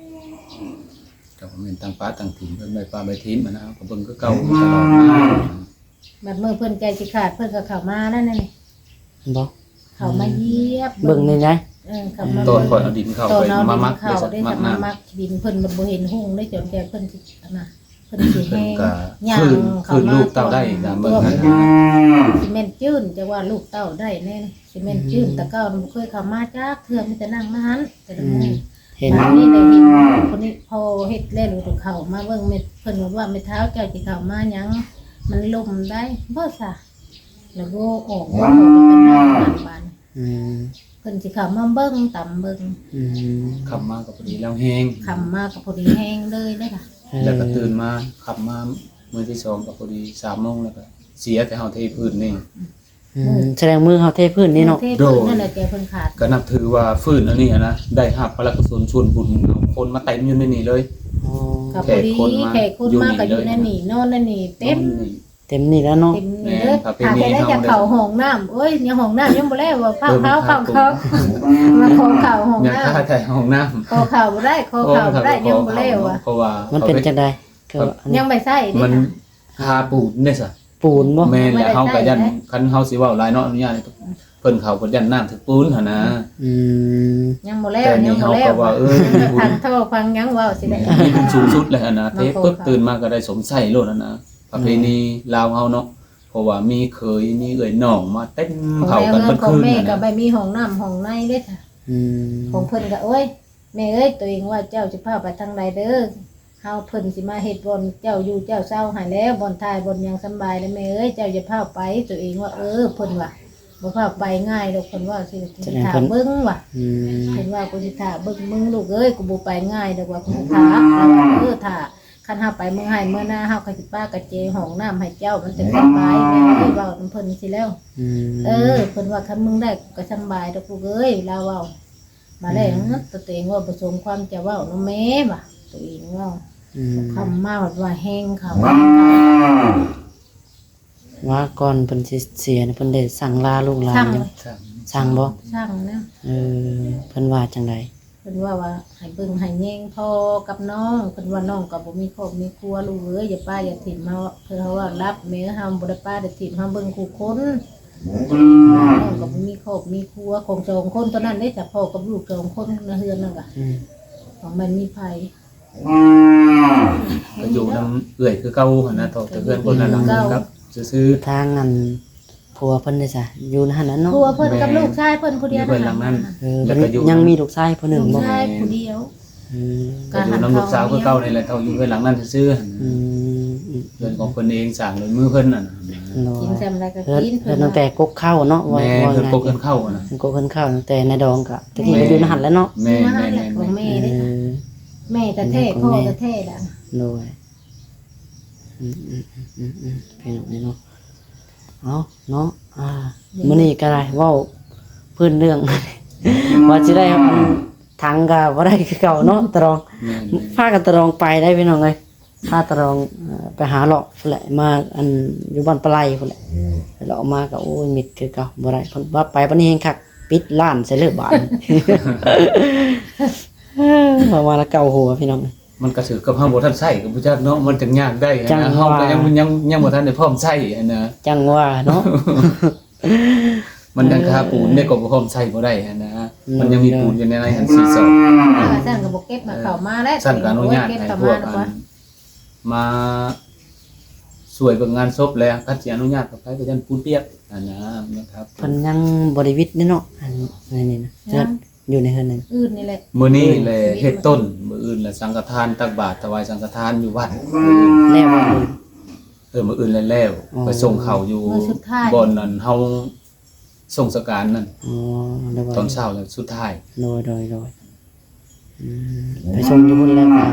ກໍບໍ່ແມ່ນຕັ້ງປ້າຕັ້ງຖິ້ມເພິ່ນ ໄວ້ປ້າໄວ້ຖິ້ມຫັ້ນນະ ເຮົາກໍເບິ່ງຄືເກົ່າຕະຫຼອດມາ. ບັດມື້ເພິ່ນໃຈຊິຂາດ ເພິ່ນກໍເຂົ້າມານັ້ນນີ້ ເຫັນບໍ່? ເຂົ້າມາຢຽບເບິ່ງນີ້ໄດ໋. ເອີ ເຂົ້າມາ ຕອນຂ້ອຍເອົາດິນເຂົ້າໄປມາໝັກເດ້ ໝັກນ້ຳ ມາໝັກດິນ ເພິ່ນບໍ່ເຫັນຮຸ່ງເດ້ ຈົນແກ່ເພິ່ນຊິ ອັນນະ ເພິ່ນຊິແຮ່ ເພິ່ນກໍ ຍ່າງ ຄືນ ຄືນລູກເຕົ້າໄດ້ ຕາມເບິ່ງຫັ້ນນະ. ຊິແມ່ນຈືນ ຈະວ່າລູກເຕົ້າໄດ້ແນ່ນີ້ ຊິແມ່ນຈືນ. ອືມ ແຕ່ເກົ່າບໍ່ເຄີຍເຂົ້າມາຈັກເທື່ອ ມີແຕ່ນັ່ງໃນຫັ້ນແຕ່ລະມື້. ອືມ ເຫັນ ບາດນີ້ໄດ້ເຫັນຜູ້ນີ້ພໍເຮັດແລ້ວ ເຂົ້າມາເບິ່ງ ແມ່ ເພິ່ນວ່າ "ແມ່ທ້າວ ເຈົ້າຊິເຂົ້າມາຫຍັງ ມັນລົມໄດ໋ ບໍ່ຊະ ລະໂວອອກ ໂວອອກ ແລ້ວກໍນັ່ງຢູ່ຫັ້ນບາດນີ້." ອືມ ເພິ່ນຊິເຂົ້າມາເບິ່ງ ຕາມເບິ່ງ. ອືມ ຄ່ຳມາກໍພໍດີແລ້ວແຮງ ຄ່ຳມາກໍພໍດີແຮງເລີຍເດ້. ເອີ ແລ້ວກໍຕື່ນມາ ຄ່ຳມາມື້ທີສອງກໍພໍດີສາມໂມງ ແລ້ວກໍເສຍແຕ່ເຮົາເທພື້ນນີ້. ອືມ ອືມ ສະແດງມື້ເຮົາເທພື້ນນີ້ເນາະ. ເທພື້ນ ໂດຍ ນັ້ນແຫຼະ ແຕ່ເພິ່ນຂາດ ກໍນັບຖືວ່າຟື້ນອັນນີ້ຫັ້ນນະ ໄດ້ຮັບພະລານກຸສົນສ່ວນບຸນ ເອົາຄົນມາເຕັມຢູ່ໃນນີ້ເລີຍ. ອໍ ກໍພໍດີ ແຂກຄົນມາກໍຢູ່ໃນນີ້ ນອນໃນນີ້ ເຕັມ ເຕັມນີ້ແຫຼະເນາະ. ເຕັມນີ້ເດີ. ຖ້າແຕ່ໃດຈະເຂົ້າຫ້ອງນ້ຳ ໂອ້ຍ ຍັງຫ້ອງນ້ຳຍັງບໍ່ແລ້ວ ວ່າເຝົ້າເຂົ້າ ເຝົ້າເຂົ້າ ມາຂໍເຂົ້າຫ້ອງນ້ຳ ຍັງຄາໃຈຫ້ອງນ້ຳ ຂໍເຂົ້າບໍ່ໄດ້ ຂໍເຂົ້າບໍ່ໄດ້ ຍັງບໍ່ແລ້ວ ເພາະວ່າມັນເປັນຈັ່ງໃດ ຍັງບໍ່ໃຊ້ເດ້ ມັນ ທາປູນເດ້ຊະ ປູນບໍ່? ແມ່ນແຫຼະ ເຮົາກໍຢ້ານ ຄັນເຮົາຊິເວົ້າຫຼາຍເນາະ ອະນຸຍາດໃຫ້ເພິ່ນເຂົ້າ ເພິ່ນຢ້ານນ້ຳຖືກປູນຫັ້ນນະ. ອືມ ຍັງບໍ່ແລ້ວ ຍັງບໍ່ແລ້ວ ເອີ ພັງທໍ່ພັງຫຍັງເວົ້າຊິໄດ້ ນີ້ມັນສູງສຸດແລ້ວຫັ້ນນະ ເທປຶບຕື່ນມາກໍໄດ້ສົມໃຊ້ໂລດຫັ້ນນະ ປະເພນີລາວເຮົາເນາະ ເພາະວ່າມີເຂີຍ ມີເອື້ອຍນ້ອງມາເຕັມເຂົ້າກັນເບິດຄືນ ຂອງແມ່ກໍໄປມີຫ້ອງນ້ຳຫ້ອງໃນເດ້. ອືມ ຂອງເພິ່ນກໍ ໂອ້ຍ ແມ່ເອີຍ ໂຕເອງວ່າເຈົ້າຈະພາໄປທາງໃດເດີ ເຮົາ ເພິ່ນຊິມາເຮັດບ່ອນເຈົ້າຢູ່ເຈົ້າເຊົາໃຫ້ແລ້ວ ບ່ອນຖ່າຍບ່ອນຫຍັງສຳບາຍແລ້ວແມ່ເອີຍ ເຈົ້າຢ່າພາໄປ. ໂຕເອງວ່າ ເອີ ເພິ່ນວ່າ ບໍ່ພາໄປງ່າຍດອກ ເພິ່ນວ່າຊິ ຊິຖ້າເບິ່ງວ່າ. ອືມ ເພິ່ນວ່າ ກູຊິຖ້າເບິ່ງມຶງລູກເອີຍ ກູບໍ່ໄປງ່າຍດອກວ່າ ກູຖ້າ ເອີ ຖ້າ ຄັນເຮົາໄປເມືອໄຮ່ເມືອນາ ເຮົາກໍຊິປະກະເຈຫ້ອງນ້ຳໃຫ້ເຈົ້າ ມັນຈັ່ງສະບາຍ ແມ່ເອີຍ ເວົ້ານຳເພິ່ນຊີ້ແລ້ວ. ອືມ ເອີ ເພິ່ນວ່າ ຄັນມຶງໄດ້ ກູກໍສຳບາຍດອກລູກເອີຍ ລາວເວົ້າ. ມາແລ້ວ ອືມ ໂຕເອງເວົ້າບໍ່ສົມຄວາມຈະເວົ້ານຳແມ່ວ່າ ໂຕເອງເວົ້າ. ອືມ ຄ່ຳມາວ່າແຮງເຂົາ ວ່າກ່ອນເພິ່ນຊິເສຍນີ້ ເພິ່ນໄດ້ສັ່ງລາລູກຫຼານຢູ່? ສັ່ງ ສັ່ງບໍ່? ສັ່ງນະ. ເອີ ເພິ່ນວ່າຈັ່ງໃດ? ເພິ່ນວ່າ ວ່າໃຫ້ເບິ່ງໃຫ້ແຍງພໍ່ກັບນ້ອງ ເພິ່ນວ່າ ນ້ອງກໍບໍ່ມີຄອບມີຄົວ ລູກເອີຍ ຢ່າປ້າຢ່າຖິ້ມເຮົາ ເພິ່ນເຮົາວ່າ ລັບແມ່ເຮົາບໍ່ໄດ້ປ້າໄດ້ຖິ້ມ ເຮົາເບິ່ງຄູ່ຄົນ ນ້ອງກໍບໍ່ມີຄອບມີຄົວ ຂອງສອງຄົນເທົ່ານັ້ນເດ້ ສະເພາະກັບລູກສອງຄົນໃນເຮືອນນັ້ນກະ ອືມ ບໍ່ແມ່ນມີໃຜ ກໍຢູ່ນຳເອື້ອຍຄືເກົ່າຫັ້ນນະ ເທົ່າແຕ່ເຮືອນຄົນນັ້ນນະ ກັບຊື່ໆ. ທາງອັນ ຜົວເພິ່ນເດຊະ ຢູ່ຫັ້ນນະເນາະ? ຜົວເພິ່ນກັບລູກຊາຍເພິ່ນຜູ້ດຽວ ຢູ່ເຮືອນຫຼັງນັ້ນ ແລ້ວກໍຢູ່ ຍັງມີລູກຊາຍຜູ້ໜຶ່ງບໍ່? ລູກຊາຍຜູ້ດຽວ. ອືມ ກໍຢູ່ນຳລູກສາວຄືເກົ່ານີ້ແຫຼະ ເທົ່າຢູ່ເຮືອນຫຼັງນັ້ນຊື່ໆ. ອືມ ເຮືອນຂອງເພິ່ນເອງ ສ້າງດ້ວຍມືເພິ່ນນັ້ນນະ. ໂດຍ ກິນຊ່ຳໃດກໍກິນ ເຮືອນຕັ້ງແຕ່ກົກເຂົ້າເນາະ. ແມ່ນ ເຮືອນກົກເຮືອນເຂົ້ານະ ເຮືອນກົກເຮືອນເຂົ້າ ແຕ່ນາຍດອງກໍແຕ່ກີ້ກໍຢູ່ໃນຫັ້ນແຫຼະເນາະ. ແມ່ນໆ ຂອງແມ່ເດ້ ເອີ ແມ່ແທ້ໆ ພໍ່ແທ້ໆລະ. ໂດຍ ອືມໆ ພີ່ນ້ອງເອີຍເນາະ. ເອົາເນາະ ອ່າ ມື້ນີ້ກໍໄດ້ເວົ້າພື້ນເລື່ອງ ວ່າຊິໄດ້ ອືມ ຖັງກໍບໍ່ໄດ້ຄືເກົ່າເນາະ ຕະລອງ ແມ່ນໆ ພາກັນຕະລອງໄປໄດ້ພີ່ນ້ອງເອີຍ. ພາຕາດອງ ເອີ ໄປຫາເລາະພຸ້ນແຫຼະ ມາອັນຢູ່ບ້ານປາໄລພຸ້ນແຫຼະ ເລາະມາກໍ ໂອ້ຍ ມິດຄືເກົ່າ ບໍ່ໄດ້ ເພິ່ນວ່າໄປປານນີ້ແຮງຄັກ ປິດຮ້ານໃສ່ເລີຍບາດນີ້ ເວົ້າມາລະເກົາຫົວພີ່ນ້ອງ. ມັນກໍຖືກກັບເຮົາບໍ່ທັນໃຊ້ກໍບໍ່ຈັກເນາະ ມັນຈັ່ງຍາກໄດ້ຫັ້ນນະ ຈັ່ງວ່າ ເຮົາກໍຍັງ ຍັງ ຍັງບໍ່ທັນໄດ້ພ້ອມໃຊ້ຫັ້ນນະ ຈັ່ງວ່າເນາະ ມັນຍັງຄາປູນເດ້ ກໍບໍ່ພ້ອມໃຊ້ບໍ່ໄດ້ຫັ້ນນະ ມັນຍັງມີປູນຢູ່ໃນໃນຫັ້ນສີ່ສອບ ເອີ ຊັ້ນກໍບໍ່ເກັບມາເຂົ້າມາແລ້ວ ຊັ້ນກໍອະນຸຍາດໃຫ້ພວກອັນ ມາຊ່ວຍເບິ່ງງານສົບແຫຼະ ຄັນຊິອະນຸຍາດເຂົ້າໄປກໍຢ້ານປູນປຽກຫັ້ນນະ ແມ່ນຄັບ ເພິ່ນຍັງບໍ່ໄດ້ວິດເດ້ເນາະ ອັນ ອັນນີ້ນະ ຍັງ ເຮືອນ ຢູ່ໃນເຮືອນນັ້ນ ອື່ນນີ້ແຫຼະ ມື້ນີ້ແຫຼະເຮັດຕົ້ນ ມື້ອື່ນລະສັງຄະທານ ຕັກບາດຖວາຍສັງຄະທານຢູ່ວັດ ແລ້ວມື້ອື່ນ ເອີ ມື້ອື່ນແລ້ວ ອໍ ໄປສົ່ງເຂົ້າຢູ່ ມື້ສຸດທ້າຍ ບ່ອນນັ້ນເຮົາສົ່ງສະການນັ້ນ ອໍ ຕອນເຊົ້າແລ້ວສຸດທ້າຍ ໂດຍ ໂດຍ ໂດຍ ອືມ ໄປສົ່ງຢູ່ພຸ້ນແລ້ວກໍ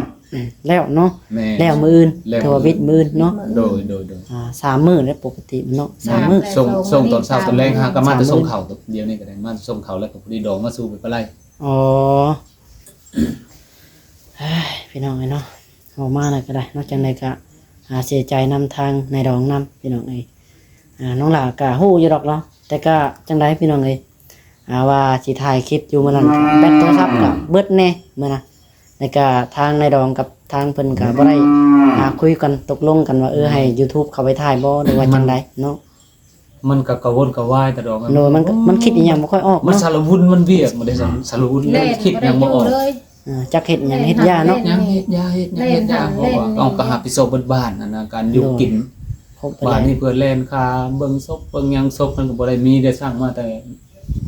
ແລ້ວເນາະ ແມ່ນ ແລ້ວມື້ອື່ນ ແລ້ວ ຖືວ່າວິດມື້ອື່ນເນາະ ໂດຍ ໂດຍ ໂດຍ ອ່າ ສາມມື້ແລ້ວ ປົກກະຕິເນາະ ສາມມື້ ສົ່ງ ສົ່ງຕອນເຊົ້າຕອນແລງ ຫາກໍມາແຕ່ສົ່ງເຂົ້າດຽວນີ້ກໍໄດ້ ມາສົ່ງເຂົ້າແລ້ວກໍພໍດີດອງມາສູ່ໄປປະໄລ ອໍ ເຮີຍ ພີ່ນ້ອງເອີຍເນາະ ເວົ້າມາແລ້ວກໍໄດ້ເນາະ ຈັ່ງໃດກໍ ອ່າ ເສຍໃຈນຳທາງນາຍດອງນຳ ພີ່ນ້ອງເອີຍ ອ່າ ນ້ອງຫຼ້າກໍຮູ້ຢູ່ດອກເນາະ ແຕ່ກໍຈັ່ງໃດ ພີ່ນ້ອງເອີຍ ອ່າ ວ່າຊິຖ່າຍຄລິບຢູ່ມື້ນັ້ນ ແບັດໂທລະສັບກໍເບິດແດ່ມື້ນັ້ນ ແລ້ວກໍທາງນາຍດອງກັບທາງເພິ່ນກໍບໍ່ໄດ້ ອ່າ ຄຸຍກັນຕົກລົງກັນວ່າ ເອີ ໃຫ້ຢູທູບເຂົ້າໄປຖ່າຍບໍ່ ຫຼືວ່າຈັ່ງໃດເນາະ ມັນກໍກະວົນກະວາຍຕະດອງ ໂດຍ ມັນ ມັນຄິດອີ່ຫຍັງບໍ່ຄ່ອຍອອກ ມັນ ເນາະ ສາລະວຸນມັນວຽກ ມັນໄດ້ສາລະວຸນມັນຄິດຫຍັງບໍ່ອອກ ເອີ ຈັກເຮັດຫຍັງເຮັດຢາເນາະ ເຮັດຫຍັງເຮັດຢາ ເຮັດຫຍັງເຮັດຢາ ເພາະວ່າເຮົາກໍຮັບຜິດຊອບເບິດບ້ານຫັ້ນນະ ການຢູ່ກິນ ບາດນີ້ເພື່ອແລ່ນຄາເບິ່ງສົບເບິ່ງຫຍັງ ສົບມັນກໍບໍ່ໄດ້ມີ ໄດ້ສັ່ງມາແຕ່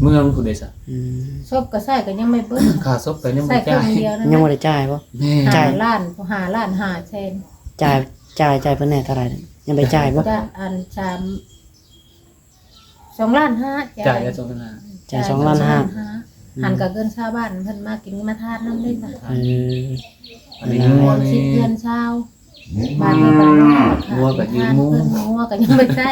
ເມືອງພຸ້ນເດ້ຊະ ອືມ ສົບກໍໃຊ້ກໍຍັງບໍ່ເບິດ ຄ່າສົບກໍຍັງບໍ່ໄດ້ຈ່າຍ ຍັງບໍ່ໄດ້ຈ່າຍບໍ່ ແມ່ນ ຫ້າລ້ານ ຫ້າລ້ານຫ້າແສນ ຈ່າຍ ຈ່າຍ ຈ່າຍເພິ່ນແດ່ເທົ່າໃດ ຍັງໄປຈ່າຍບໍ່ ຈະອັນສາມ ສອງລ້ານຫ້າ ຈ່າຍ ຈ່າຍແລ້ວສອງລ້ານຫ້າ ຈ່າຍສອງລ້ານຫ້າ ອືມ ຫັ້ນກໍເງິນຊາວບ້ານເພິ່ນມາກິນມາທານນຳເດ້ ເອີ ອັນນີ້ງົວນີ້ສິບເດືອນຊາວ ບາດນີ້ບັດງົວກໍຢືມງົວ ງົວກໍຍັງບໍ່ໄດ້ໃຊ້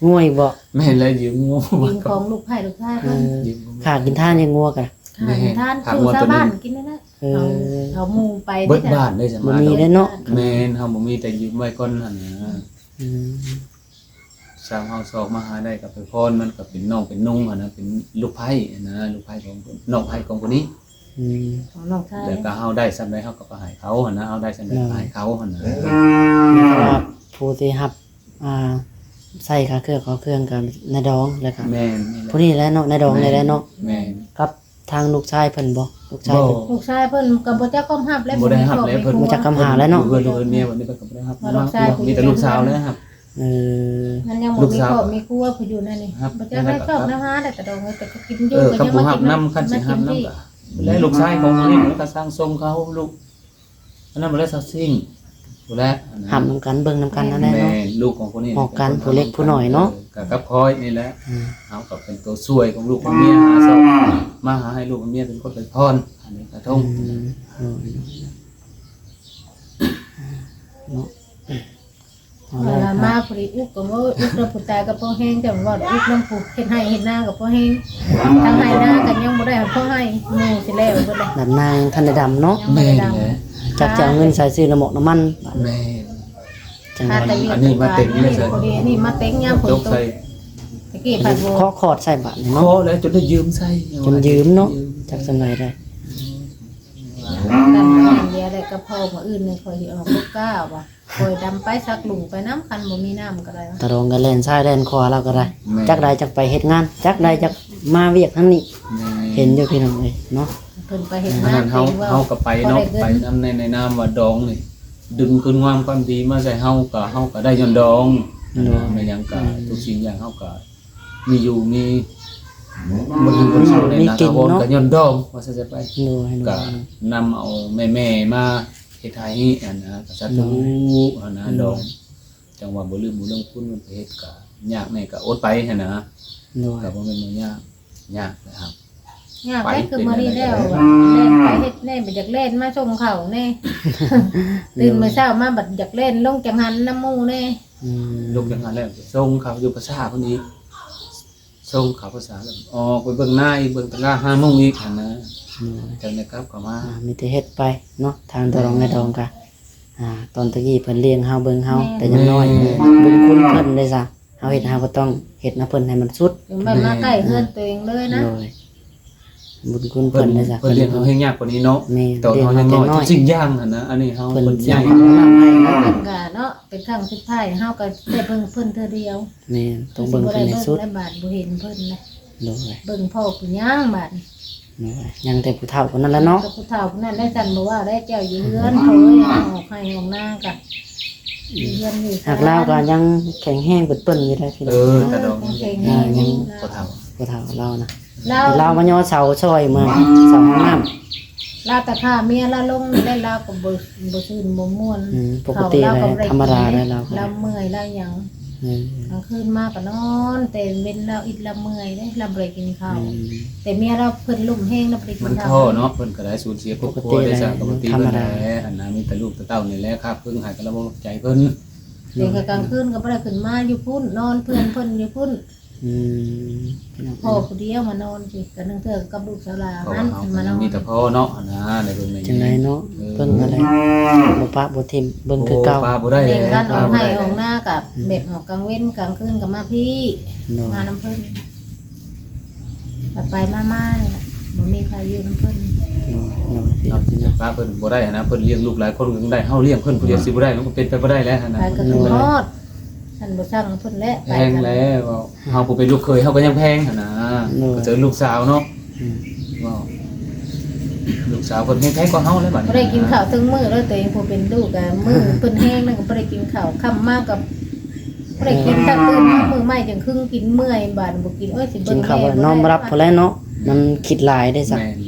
ງົວອີກບໍ່ ແມ່ນແລ້ວ ຢືມງົວ ຢືມຂອງລູກໃພ້ລູກຊາຍເພິ່ນ ເອີ ຄ່າກິນທານຍັງງົວກະ ຄ່າກິນທານ ແມ່ນ ຊື້ຊາວບ້ານກິນນີ້ແຫຼະ ເອີ ເອົາ ເອົາໝູ່ໄປເບິດບ້ານເດ້ ບໍ່ມີເດ້ເນາະ ແມ່ນ ເຮົາບໍ່ມີ ແຕ່ຢືມໄວ້ກ່ອນຫັ້ນນະ ອືມ ຊ່າງເຮົາຊອກມາຫາໄດ້ກໍໄປພອນ ມັນກໍເປັນນ້ອງເປັນນຸ່ງຫັ້ນນະ ເປັນລູກໃພ້ຫັ້ນນະ ລູກໃພ້ຂອງ ນ້ອງໃພ້ຂອງຜູ້ນີ້ ອືມ ຂອງນ້ອງຊາຍ ແລ້ວກໍເຮົາໄດ້ສ່ຳໃດເຮົາກໍໄປໃຫ້ເຂົາຫັ້ນນະ ເຮົາໄດ້ສ່ຳໃດກໍໃຫ້ເຂົາຫັ້ນນະ ແມ່ນ ເພາະວ່າຜູ້ທີ່ຮັບ ອ່າ ໃຊ້ຄ່າເຄື່ອງຂໍເຄື່ອງກັບນາຍດອງ ແລ້ວກໍ ແມ່ນ ຜູ້ນີ້ແຫຼະເນາະ ນາຍດອງນີ້ແຫຼະເນາະ ແມ່ນ ກັບ ທາງລູກຊາຍເພິ່ນບໍ່ ລູກຊາຍເພິ່ນ ລູກຊາຍເພິ່ນກໍບໍ່ຈັກຄວາມຮັບແລ້ວ ບໍ່ໄດ້ຮັບແລ້ວ ເພິ່ນ ບໍ່ຈັກຄຳຫາແລ້ວເນາະ ເພິ່ນ ເພິ່ນເມຍບັດນີ້ເພິ່ນກໍບໍ່ໄດ້ຮັບ ມີແຕ່ລູກສາວແຫຼະຮັບ ເອີ ມັນຍັງບໍ່ມີຄອບມີຄົວຜູ້ຢູ່ນັ້ນນີ້ ບໍ່ຈັກໄດ້ຊອກນຳຫາແລ້ວ ຕະດອງ ແຕ່ກໍກິນຢູ່ ເອີ ກໍຍັງມາກິນນຳ ຄັນຊິຮັບນຳກໍ ແລະລູກຊາຍຂອງຜູ້ນີ້ມັນກໍສ້າງສົ່ງເຂົາ ລູກ ອັນນັ້ນບໍ່ໄດ້ຊາວຊິງ ຜູ້ແລະ ຮັບນຳກັນເບິ່ງນຳກັນນັ້ນແຫຼະເນາະ ແມ່ນ ລູກຂອງຜູ້ນີ້ ອອກກັນຜູ້ເລັກຜູ້ນ້ອຍເນາະ ເອີ ກໍກັບຂ້ອຍນີ້ແຫຼະ ອືມ ເຮົາກໍເປັນຕົວຊ່ວຍຂອງລູກຂອງເມຍ ຫາຊອກມາຫາໃຫ້ລູກໃຫ້ເມຍເປັນຄົນໄປພອນ ອັນນີ້ກະທົງ ອືມ ໂດຍ ເນາະ ເວລາມາພໍດີອຸກກໍບໍ່ ອຸກນຳຜູ້ຕາຍກໍພໍແຮງ ເຈົ້າເວົ້າອຸກນຳຜູ້ເຮັດໄຮ່ເຮັດນາກໍພໍແຮງ ທັງໄຮ່ນາກໍຍັງບໍ່ໄດ້ພໍໃຫ້ໝູ່ຊິແລ້ວເບິດແລ້ວ ດຳນາຍັງທັນໄດ້ດຳເນາະ ແມ່ນແຫຼະ ຈັກຈະເອົາເງິນໃສຊື້ນ້ຳໝອກນ້ຳມັນ ແມ່ນ ຈັງ ອັນນີ້ມາເຕັງເລີຍ ອັນນີ້ມາເຕັງຍາມຝົນຕົກ ຕະກີ້ພັດບໍ່ ເຄາະຂອດໃສ່ບາດນີ້ເນາະ ເຄາະແລ້ວຈົນໄດ້ຢືມໃຊ້ ຈົນຢືມເນາະ ຈັ່ງຊັ້ນໄດ້ ອືມ ກັນຢ່າງດຽວແຫຼະ ກໍພໍມື້ອື່ນນີ້ຂ້ອຍຊິອອກລູກກ້າວ່າ ຂ້ອຍດຳໄປສັກລຸງໄປນຳ ຄັນບໍ່ມີນ້ຳກໍໄດ້ ຕາດອງກໍແລ່ນຊ້າຍແລ່ນຂວາລາວກໍໄດ້ ແມ່ນ ຈັກໃດຈັກໄປເຮັດງານ ຈັກໃດຈັກມາວຽກທາງນີ້ ແມ່ນ ເຫັນຢູ່ພີ່ນ້ອງເອີຍເນາະ ເພິ່ນໄປເຮັດງານ ເຮົາ ເຮົາກໍໄປເນາະ ໄປນຳໃນ ໃນນາມວ່າດອງນີ້ ດຶງຄືນຄວາມ ຄວາມດີມາໃສ່ເຮົາ ກໍເຮົາກໍໄດ້ຍ້ອນດອງ ໂດຍ ແມ່ນຫຍັງກໍ ອືມ ທຸກສິ່ງຢ່າງເຮົາກໍ ມີຢູ່ມີ ບໍ່ມີຄົນເຊົ່າໃນນາຖາວອນ ກໍຍ້ອນດອງວ່າຊັ້ນຊະໄປ ໂດຍ ກໍນຳເອົາແມ່ໆມາເຮັດໄຮ່ຫັ້ນນະ ກໍສາທຸຫັ້ນນະ ໂດຍ ດອງ ຈັ່ງວ່າບໍ່ລືມບຸນເລື່ອງຄຸນ ມັນໄປເຮັດກໍຍາກແດ່ກໍອົດໄປຫັ້ນນະ ໂດຍ ກໍບໍ່ແມ່ນວ່າຍາກ ຍາກແຫຼະ ຍາກໄດ້ຄືມື້ນີ້ແລ້ວ ແລ່ນໄປເຮັດແດ່ ບັດຢາກແລ່ນມາສົ່ງເຂົ້າແດ່ ຕື່ນມື້ເຊົ້າມາບັດຢາກແລ່ນລົງຈັງຫັນນຳໝູ່ແດ່ ອືມ ລົງຈັງຫັນແລ້ວສົ່ງເຂົ້າຢູ່ປາສາດພຸ້ນອີກ ສົ່ງເຂົ້າພາສາແລ້ວ ອອກໄປເບິ່ງນາອີກ ເບິ່ງຕະຫຼາດຫ້າໂມງອີກຫັ້ນນະ ອືມ ຈັ່ງໄດ້ກັບເຂົ້າມາ ອ່າ ມີແຕ່ເຮັດໄປເນາະ ທາງຕະຫຼອງແມ່ດອງກະ ອ່າ ຕອນຕະກີ້ເພິ່ນລ້ຽງເຮົາເບິ່ງເຮົາ ແມ່ນ ແຕ່ຍັງນ້ອຍ ແມ່ນ ບຸນຄຸນເພິ່ນເດ້ຊະ ເຮົາເຮັດ ເຮົາກໍຕ້ອງເຮັດນຳເພິ່ນໃຫ້ມັນສຸດ ແມ່ນ ມາໃກ້ເຮືອນໂຕເອງເລີຍນະ ໂດຍ ບຸນຄຸນເພິ່ນ ເພິ່ນເດ້ຊະ ເພິ່ນລ້ຽງເຮົາແຮງຍາກກວ່ານີ້ເນາະ ແມ່ນ ຕອນເຮົາຍັງນ້ອຍ ເພິ່ນເຮັດທຸກສິ່ງຢ່າງຫັ້ນນະ ອັນນີ້ເຮົາ ເພິ່ນ ເພິ່ນໃຫ້ ເພິ່ນໃຫ້ເນາະ ເພິ່ນກໍເນາະ ເປັນຄັ້ງສຸດທ້າຍ ເຮົາກໍໄດ້ເບິ່ງເພິ່ນເທື່ອດຽວ ແມ່ນ ຕ້ອງເບິ່ງເພິ່ນໃຫ້ສຸດ ແລ້ວບາດບໍ່ເຫັນເພິ່ນນະ ໂດຍ ເບິ່ງພໍ່ຜູ້ຍ່າງບາດນີ້ ໂດຍ ຍັງແຕ່ຜູ້ເຖົ້າຜູ້ນັ້ນແຫຼະເນາະ ແຕ່ຜູ້ເຖົ້າຜູ້ນັ້ນແຫຼະ ຊັ້ນບໍ່ວ່າແລ້ວ ເຈົ້າຢູ່ເຮືອນ ໂອ້ຍ ອອກໄຮ່ອອກນາກະ ຢູ່ເຮືອນຢູ່ຊານ ຫາກລາວກໍຍັງແຂງແຮງເປີ້ນໆຢູ່ໄດ໋ພີ່ນ້ອງ ເອີ ຕາດອງ ເອີ ຍັງແຂງແຮງຢູ່ ອ່າ ຍັງ ລາວ ຜູ້ເຖົ້າ ຜູ້ເຖົ້າລາວນະ ລາວ ລາວມາຍໍເສົາຊ່ອຍເມືອງ ເສົາຫ້ອງນ້ຳ ລາວຕະຂ້າເມຍລາວລົງນີ້ແຫຼະ ລາວກໍບໍ່ ບໍ່ຊື່ນບໍ່ມ່ວນ ອືມ ປົກກະຕິແຫຼະ ທຳມະດາແຫຼະ ລາວກໍ ລາວເມື່ອຍລາວຫຍັງ ອືມ ກາງຄືນມາກໍນອນ ແຕ່ເວັນລາວອິດລາວເມື່ອຍເດ້ ລາວບໍ່ໄດ້ກິນເຂົ້າ ອືມ ແຕ່ເມຍລາວເພິ່ນລົ້ມແຮງ ລາວບໍ່ໄດ້ກິນເຂົ້າ ມັນທໍ້ເນາະ ເພິ່ນກໍໄດ້ສູນເສຍຄອບຄົວໄດ້ ເປັນເລື່ອງທຳມະດາ ທຳມະດາ ອັນນັ້ນມີແຕ່ລູກແຕ່ເຕົ້ານີ້ແຫຼະ ຄາບເຄິ່ງໃຫ້ກັນລະບໍ່ໃຈເພິ່ນ ແຕ່ກໍກາງຄືນກໍບໍ່ໄດ້ຂຶ້ນມາຢູ່ພຸ້ນ ນອນເພື່ອນເພິ່ນຢູ່ພຸ້ນ ອືມ ພໍ່ຜູ້ດຽວມານອນຊິ ກໍໜຶ່ງເທື່ອກັບລູກສາວຫຼານ ເພາະວ່າເຮົາກໍຍັງມີແຕ່ພໍ່ເນາະ ຫັ້ນນະ ໃນເບິ່ງໃນຍິນ ຈັ່ງໃດເນາະ ເອີ ເບິ່ງຫັ້ນແຫຼະ ບໍ່ປະບໍ່ຖິ້ມ ເບິ່ງຄືເກົ່າ ບໍ່ປະບໍ່ໄດ້ແລ້ວ ເບິ່ງກັນ ອອກໄຮ່ອອກນາກໍ ອືມ ແບບອອກກາງເວັນ ກາງຄືນກໍມາພີ້ ໂດຍ ມານຳເພິ່ນ ໄປໆມາໆນີ້ແຫຼະ ບໍ່ມີໃຜຢູ່ນຳເພິ່ນ ໂດຍ ໂດຍ ເນາະ ເນາະ ພາເພິ່ນບໍ່ໄດ້ຫັ້ນນະ ເພິ່ນລ້ຽງລູກຫຼາຍຄົນກໍຍັງໄດ້ ເຮົາລ້ຽງເພິ່ນຜູ້ດຽວຊິບໍ່ໄດ້ ມັນກໍເປັນໄປບໍ່ໄດ້ແລ້ວຫັ້ນນະ ໄປກໍຄືຮອດ ໂດຍ ຊັ້ນບໍ່ຊ່າງເພິ່ນແຫຼະ ແພງແລ້ວ ເຮົາຜູ້ເປັນລູກເຂີຍເຮົາກໍຍັງແພງຫັ້ນນະ ໂດຍ ກໍເຈີລູກສາວເນາະ ອືມ ເວົ້າ ລູກສາວເພິ່ນແຮງແພງກວ່າເຮົາແລ້ວບາດນີ້ ບໍ່ໄດ້ກິນເຂົ້າເຖິງມື້ເລີຍ ຕົວເອງຜູ້ເປັນລູກກໍມື້ເພິ່ນແຮງນັ້ນກໍບໍ່ໄດ້ກິນເຂົ້າ ຄ່ຳມາກໍບໍ່ໄດ້ກິນ ຖ້າຕື່ນມາມື້ໃໝ່ຈັ່ງຄຶງກິນ ເມື່ອຍບາດບໍ່ກິນ ໂອ້ຍ ຊິເບິ່ງແມ່ ກິນເຂົ້າບໍ່ໄດ້ ນອນບໍ່ຫຼັບພຸ້ນແຫຼະເນາະ ມັນຄິດຫຼາຍເດ້ຊະ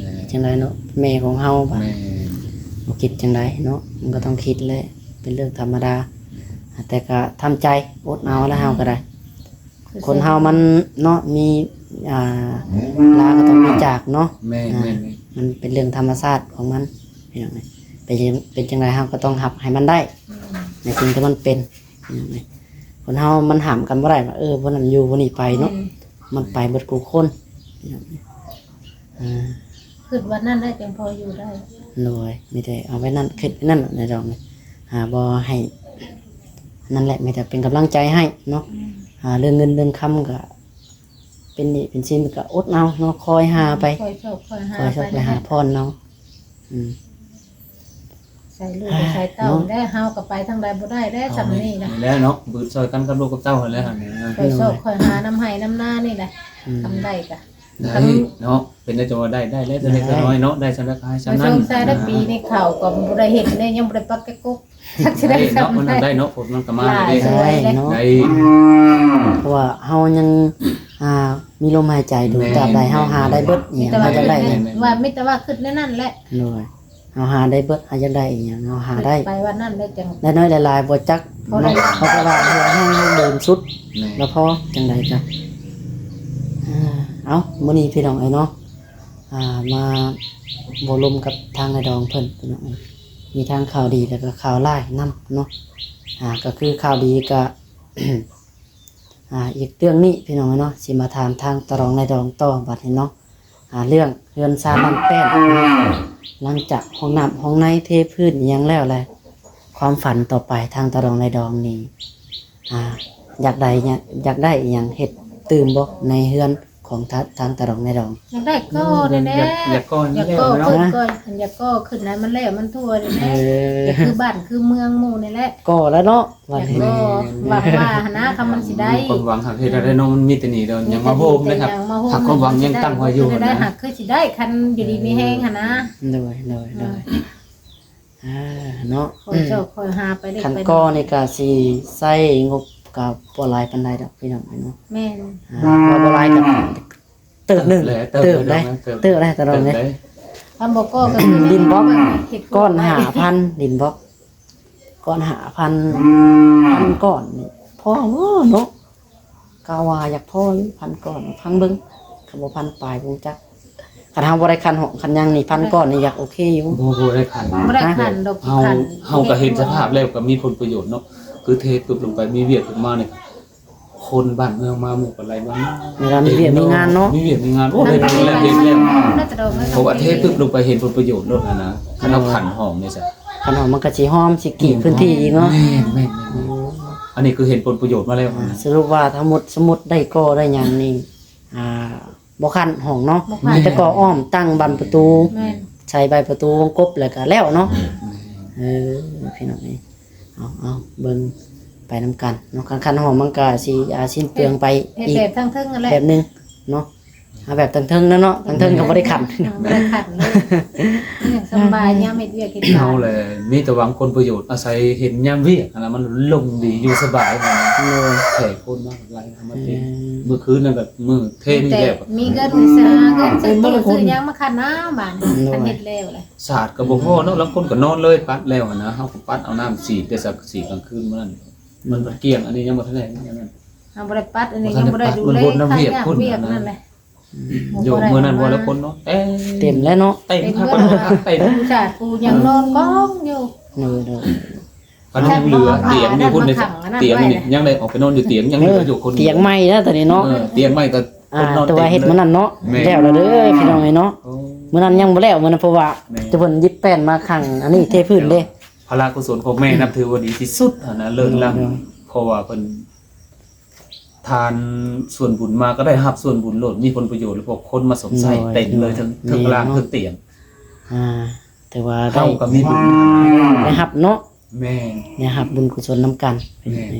ຈັ່ງໃດເນາະ ແມ່ຂອງເຮົາບາດ ແມ່ ບໍ່ຄິດຈັ່ງໃດເນາະ ມັນກໍຕ້ອງຄິດແຫຼະ ເປັນເລື່ອງທຳມະດາ ແຕ່ກໍທຳໃຈ ອົດເອົາແຫຼະ ເຮົາກໍໄດ້ ຄົນເຮົາມັນເນາະ ມີ ອ່າ ລາກໍຕ້ອງມີຈາກເນາະ ແມ່ນ ອ່າ ແມ່ນ ແມ່ນ ມັນເປັນເລື່ອງທຳມະຊາດຂອງມັນ ພີ່ນ້ອງເອີຍ ເປັນ ເປັນຈັ່ງໃດເຮົາກໍຕ້ອງຮັບໃຫ້ມັນໄດ້ ອືມ ໃນສິ່ງທີ່ມັນເປັນ ພີ່ນ້ອງເອີຍ ຄົນເຮົາມັນຫ້າມກັນບໍ່ໄດ້ວ່າ ເອີ ຜູ້ນັ້ນຢູ່ຜູ້ນີ້ໄປເນາະ ແມ່ນ ມັນໄປເບິດຄູ່ຄົນ ພີ່ນ້ອງເອີຍ ອ່າ ຄິດວ່ານັ້ນແຫຼະຈັ່ງພໍຢູ່ໄດ້ ໂດຍ ມີແຕ່ເອົາໄວ້ນັ້ນ ຄິດໄວ້ນັ້ນແຫຼະ ນ້ອງເອີຍ ອ່າ ບໍ່ໃຫ້ ນັ້ນແຫຼະ ມີແຕ່ເປັນກຳລັງໃຈໃຫ້ເນາະ ອືມ ອ່າ ເລື່ອງເງິນເລື່ອງຄຳກໍ ເປັນໜີ້ເປັນສິນກໍອົດເອົາເນາະ ຄອຍຫາໄປ ຄອຍຊອກຄອຍຫາ ຄອຍຊອກໄປ ໄປຫາຜ່ອນເອົາ ອືມ ໃສ່ລູກໃສ່ເຕົ້າ ເນາະ ແລ້ວເຮົາກໍໄປທາງໃດບໍ່ໄດ້ແລ້ວ ເອົາ ສ່ຳນີ້ນະ ນີ້ແຫຼະເນາະ ບືດຊ່ອຍກັນກັບລູກກັບເຕົ້າຫັ້ນແຫຼະ ຄອຍຊອກ ອືມ ຄອຍຫານຳໄຮ່ນຳນານີ້ແຫຼະ ອືມ ທຳໄດ້ກະ ໄດ້ເນາະ ເປັນໄດ້ຈັ່ງວ່າໄດ້ ໄດ້ແລ້ວ ໄດ້ ເລັກນ້ອຍເນາະ ໄດ້ສ່ຳໃດກໍໃຫ້ສ່ຳນັ້ນ ໄປຊ່ອງຊາຍໄດ້ປີນີ້ເຂົ້າກໍບໍ່ໄດ້ເຮັດແນ່ ຍັງບໍ່ໄດ້ປັກຈັກກົກ ຈັກຊິໄດ້ ໄດ້ເນາະ ສ່ຳໃດ ມັນໄດ້ເນາະ ຜົນມັນກໍມາເດ້ ໄດ້ເນາະ ໄດ້ ເພາະວ່າເຮົາຍັງ ອ່າ ມີລົມຫາຍໃຈຢູ່ ແມ່ນ ຕາບໃດເຮົາຫາໄດ້ເບິດ ແມ່ນ ອີ່ຫຍັງເຮົາຢາກໄດ້ ແມ່ນ ວ່າມີແຕ່ວ່າຄິດແນວນັ້ນແຫຼະ ໂດຍ ເຮົາຫາໄດ້ເບິດ ເຮົາຢາກໄດ້ອີ່ຫຍັງເຮົາຫາໄດ້ ໄປວັນນັ້ນໄດ້ຈັ່ງ ໄດ້ໜ້ອຍໄດ້ຫຼາຍບໍ່ຈັກ ພໍໄດ້ ເນາະ ເພາະວ່າເຮົາຍັງບໍ່ເປັນສຸດ ແມ່ນ ແລ້ວພໍຈັ່ງໃດກະ ອ່າ ເອົ້າ ມື້ນີ້ພີ່ນ້ອງເອີຍເນາະ ອ່າ ມາໂອ້ລົມກັບທາງນາຍດອງເພິ່ນ ພີ່ນ້ອງເອີຍ ມີທັງຂ່າວດີ ແລ້ວກໍຂ່າວຮ້າຍນຳເນາະ ອ່າ ກໍຄືຂ່າວດີກໍ ອ່າ ອີກເລື່ອງນີ້ພີ່ນ້ອງເນາະ ຊິມາຖາມທາງຕາລອງນາຍດອງຕໍ່ບັດນີ້ເນາະ ອ່າ ເລື່ອງເຮືອນຊານຫຼັງແປ້ນ ຫຼັງຈາກຫ້ອງນ້ຳຫ້ອງໃນເທພື້ນອີ່ຫຍັງແລ້ວແຫຼະ ຄວາມຝັນຕໍ່ໄປທາງຕາລອງນາຍດອງນີ້ ອ່າ ຢາກໄດ້ຫຍັງ ຢາກໄດ້ອີ່ຫຍັງເຮັດຕື່ມບໍ່ໃນເຮືອນຂອງທາ ທາງຕາລອງນາຍດອງ? ຢາກໄດ້ກໍ່ນີ້ແຫຼະ ຢາກ ຢາກກໍ່ນີ້ແຫຼະເນາະ ຢາກກໍ່ຂຶ້ນ ຢາກກໍ່ຂຶ້ນໃຫ້ມັນແລ້ວມັນທົ່ວນີ້ແຫຼະ ເອີ ຢາກຄືບ້ານຄືເມືອງໝູ່ນີ້ແຫຼະ ກໍ່ແລ້ວເນາະ ວ່າ ຢາກກໍ່ ຫວັງວ່າຫັ້ນນະ ຄຳມັນຊິໄດ້ ຄວາມຫວັງຫາກເຮັດໄດ້ເນາະ ມັນມີແຕ່ນີ້ດອກ ຍັງມາໂຮມເດ້ ຫາກຄວາມຫວັງຍັງຕັ້ງໄວ້ຢູ່ຫັ້ນນະ ຫາກຄືຊິໄດ້ ຄັນຢູ່ດີມີແຮງຫັ້ນນະ ໂດຍ ໂດຍ ໂດຍ ອ່າ ເນາະ ຄອຍຊອກຄອຍຫາໄປເລັກໄປນ້ອຍ ຄັນກໍ່ນີ້ກໍຊິໃຊ້ງົບກໍບໍ່ຫຼາຍປານໃດດອກພີ່ນ້ອງເນາະ ແມ່ນ ອ່າ ວ່າບໍ່ຫຼາຍກໍເຕີບໜຶ່ງ ເຕີບ ເຕີບໄດ້ ເຕີບໄດ້ຕະຫຼອດເລີຍ ຄັນບໍ່ກໍ່ກໍດິນບລັອກ ກ້ອນຫ້າພັນ ດິນບລັອກ ກ້ອນຫ້າພັນ ພັນກ້ອນນີ້ພໍບໍ່ເນາະ ກໍວ່າຢາກພໍຢູ່ ພັນກ້ອນ ຟັງເບິ່ງ ຄັນບໍ່ພັນປາຍບໍ່ຮູ້ຈັກ ຄັນເຮົາບໍ່ໄດ້ຂັນຫ້ອງຂັນຫຍັງນີ້ ພັນກ້ອນນີ້ຢາກໂອເຄຢູ່ ບໍ່ ບໍ່ໄດ້ຂັນ ບໍ່ໄດ້ຂັນດອກ ເຮົາ ເຮົາກໍເຫັນສະພາບແລ້ວກໍມີຜົນປະໂຫຍດເນາະ ຄືເທປຶບລົງໄປ ມີວຽກຂຶ້ນມານີ້ ຄົນບ້ານເມືອງມາໝູ່ກັນໄຫຼມາ ເວລາມີວຽກມີງານເນາະ ມີວຽກມີງານ ໂອ້ ໄດ້ບຸນແລ້ວ ເຮັດແລ້ວ ເພາະວ່າເທປຶບລົງໄປເຫັນຜົນປະໂຫຍດໂລດຫັ້ນນະ ຄັນເຮົາຂັນຫ້ອງນີ້ຊະ ຄັນຫອມມັນກໍຊິຫອມ ຊິກີບພື້ນທີ່ອີກເນາະ. ແມ່ນໆໆ ໂອ້ ອັນນີ້ຄືເຫັນຜົນປະໂຫຍດມາແລ້ວ ອ່າ ນະ. ສະຫຼຸບວ່າທັງໝົດ ສົມມຸດໄດ້ກໍໄດ້ຫຍັງນີ້ ອ່າ ບໍ່ຄັນຫ້ອງເນາະ ບໍ່ຄັນ ມີແຕ່ກໍອ້ອມຕັ້ງບານປະຕູ ແມ່ນ ໃສ່ໃບປະຕູວົງກົບ ແລ້ວກໍແລ້ວເນາະ. ແມ່ນໆ ເອີ ພີ່ນ້ອງເອີຍ ເອົາ ເອົາ ເບິ່ງໄປນຳກັນເນາະ. ຄັນ ຄັນຫ້ອງມັນກໍຊິ ອ່າ ສິ້ນເປືອງໄປ ເຮັດ ເຮັດ ອີກ ແບບທາງເທິງຫັ້ນແຫຼະ ແບບໜຶ່ງເນາະ. ເອົາແບບທາງເທິງນະເນາະ ທາງເທິງກໍບໍ່ໄດ້ຂັນ ເອີ ບໍ່ໄດ້ຂັນເລີຍ ຍັງສະບາຍ ຍາມເຮັດວຽກເຮັດງານ ເຮົາແຫຼະ ມີແຕ່ຫວັງຜົນປະໂຫຍດ ອາໄສເຫັນຍາມວຽກຫັ້ນນະ ມັນລົງດີ ຢູ່ສະບາຍຫັ້ນນະ. ໂດຍ ແຂກຄົນມາຫຼາຍ ເອົາມາເຕັມ ອືມ ມື້ຄືນນັ້ນກໍມື້ເທນີ້ແລ້ວ ມີເງິນຊະ ເງິນຊື້ຕູ້ຊື້ຫຍັງມາຂັນນ້ຳບາດນີ້ ໂດຍ ຄັນເຮັດແລ້ວແຫຼະ. ສາດກໍບໍ່ພໍເນາະ ລາງຄົນກໍນອນເລີຍ ປັດແລ້ວຫັ້ນນະ ເຮົາກໍປັດເອົານ້ຳສີດແຕ່ສັງກະສີກາງຄືນມື້ນັ້ນ ມັນ ມັນກ້ຽງ. ອັນນີ້ຍັງບໍ່ທັນໄດ້ຫຍັງນັ້ນ ເຮົາບໍ່ໄດ້ປັດ ອັນນີ້ຍັງບໍ່ໄດ້ດູແລ ມັນວົນນຳວຽກພຸ້ນ ວຽກນັ້ນແຫຼະ. ອືມ ໂຍມ ມື້ນັ້ນບໍ່ລະຄົນເນາະ ເຕັມ ເຕັມແລ້ວເນາະ ເຕັມ ເຕັມ ຜູ້ສາດຜູ້ຫຍັງນອນກອງຢູ່. ໂດຍໆ ຄັນຍັງເຫຼືອຕຽງຢູ່ພຸ້ນເດ້ ຕຽງນີ້ຍັງໄດ້ອອກໄປນອນຢູ່ຕຽງ ຍັງເຫຼືອຢູ່ຄົນດຽວ ຕຽງໃໝ່ນະຕອນນີ້ເນາະ. ເອີ ຕຽງໃໝ່ກໍ ອ່າ ຄົນນອນເຕັມ ແຕ່ວ່າເຮັດມື້ນັ້ນເນາະ ແມ່ນ ແລ້ວລະເດີ ພີ່ນ້ອງເອີຍເນາະ. ໂອ້ ມື້ນັ້ນຍັງບໍ່ແລ້ວ ມື້ນັ້ນ ເພາະວ່າ ແມ່ນ ແຕ່ເພິ່ນຫຍິບແປ້ນມາຂັງອັນນີ້ເທພື້ນເດ້. ພາລະກຸສົນຂອງແມ່ນັບຖືວ່າດີທີ່ສຸດຫັ້ນນະ ເລີດລ້ຳ ໂດຍໆ ເພາະວ່າເພິ່ນ ທານສ່ວນບຸນມາກໍໄດ້ຮັບສ່ວນບຸນໂລດ ມີຜົນປະໂຫຍດ ແລ້ວພວກຄົນມາສົມໃຊ້ ໂດຍ ເຕັມເລີຍ ໂດຍ ເທິງ ເທິງລ່າງ ແມ່ນເນາະ ເທິງຕຽງ. ອ່າ ແຕ່ວ່າໄດ້ ເຮົາກໍມີບຸນ ໄດ້ຮັບເນາະ. ແມ່ນ ໄດ້ຮັບບຸນກຸສົນນຳກັນ. ແມ່ນ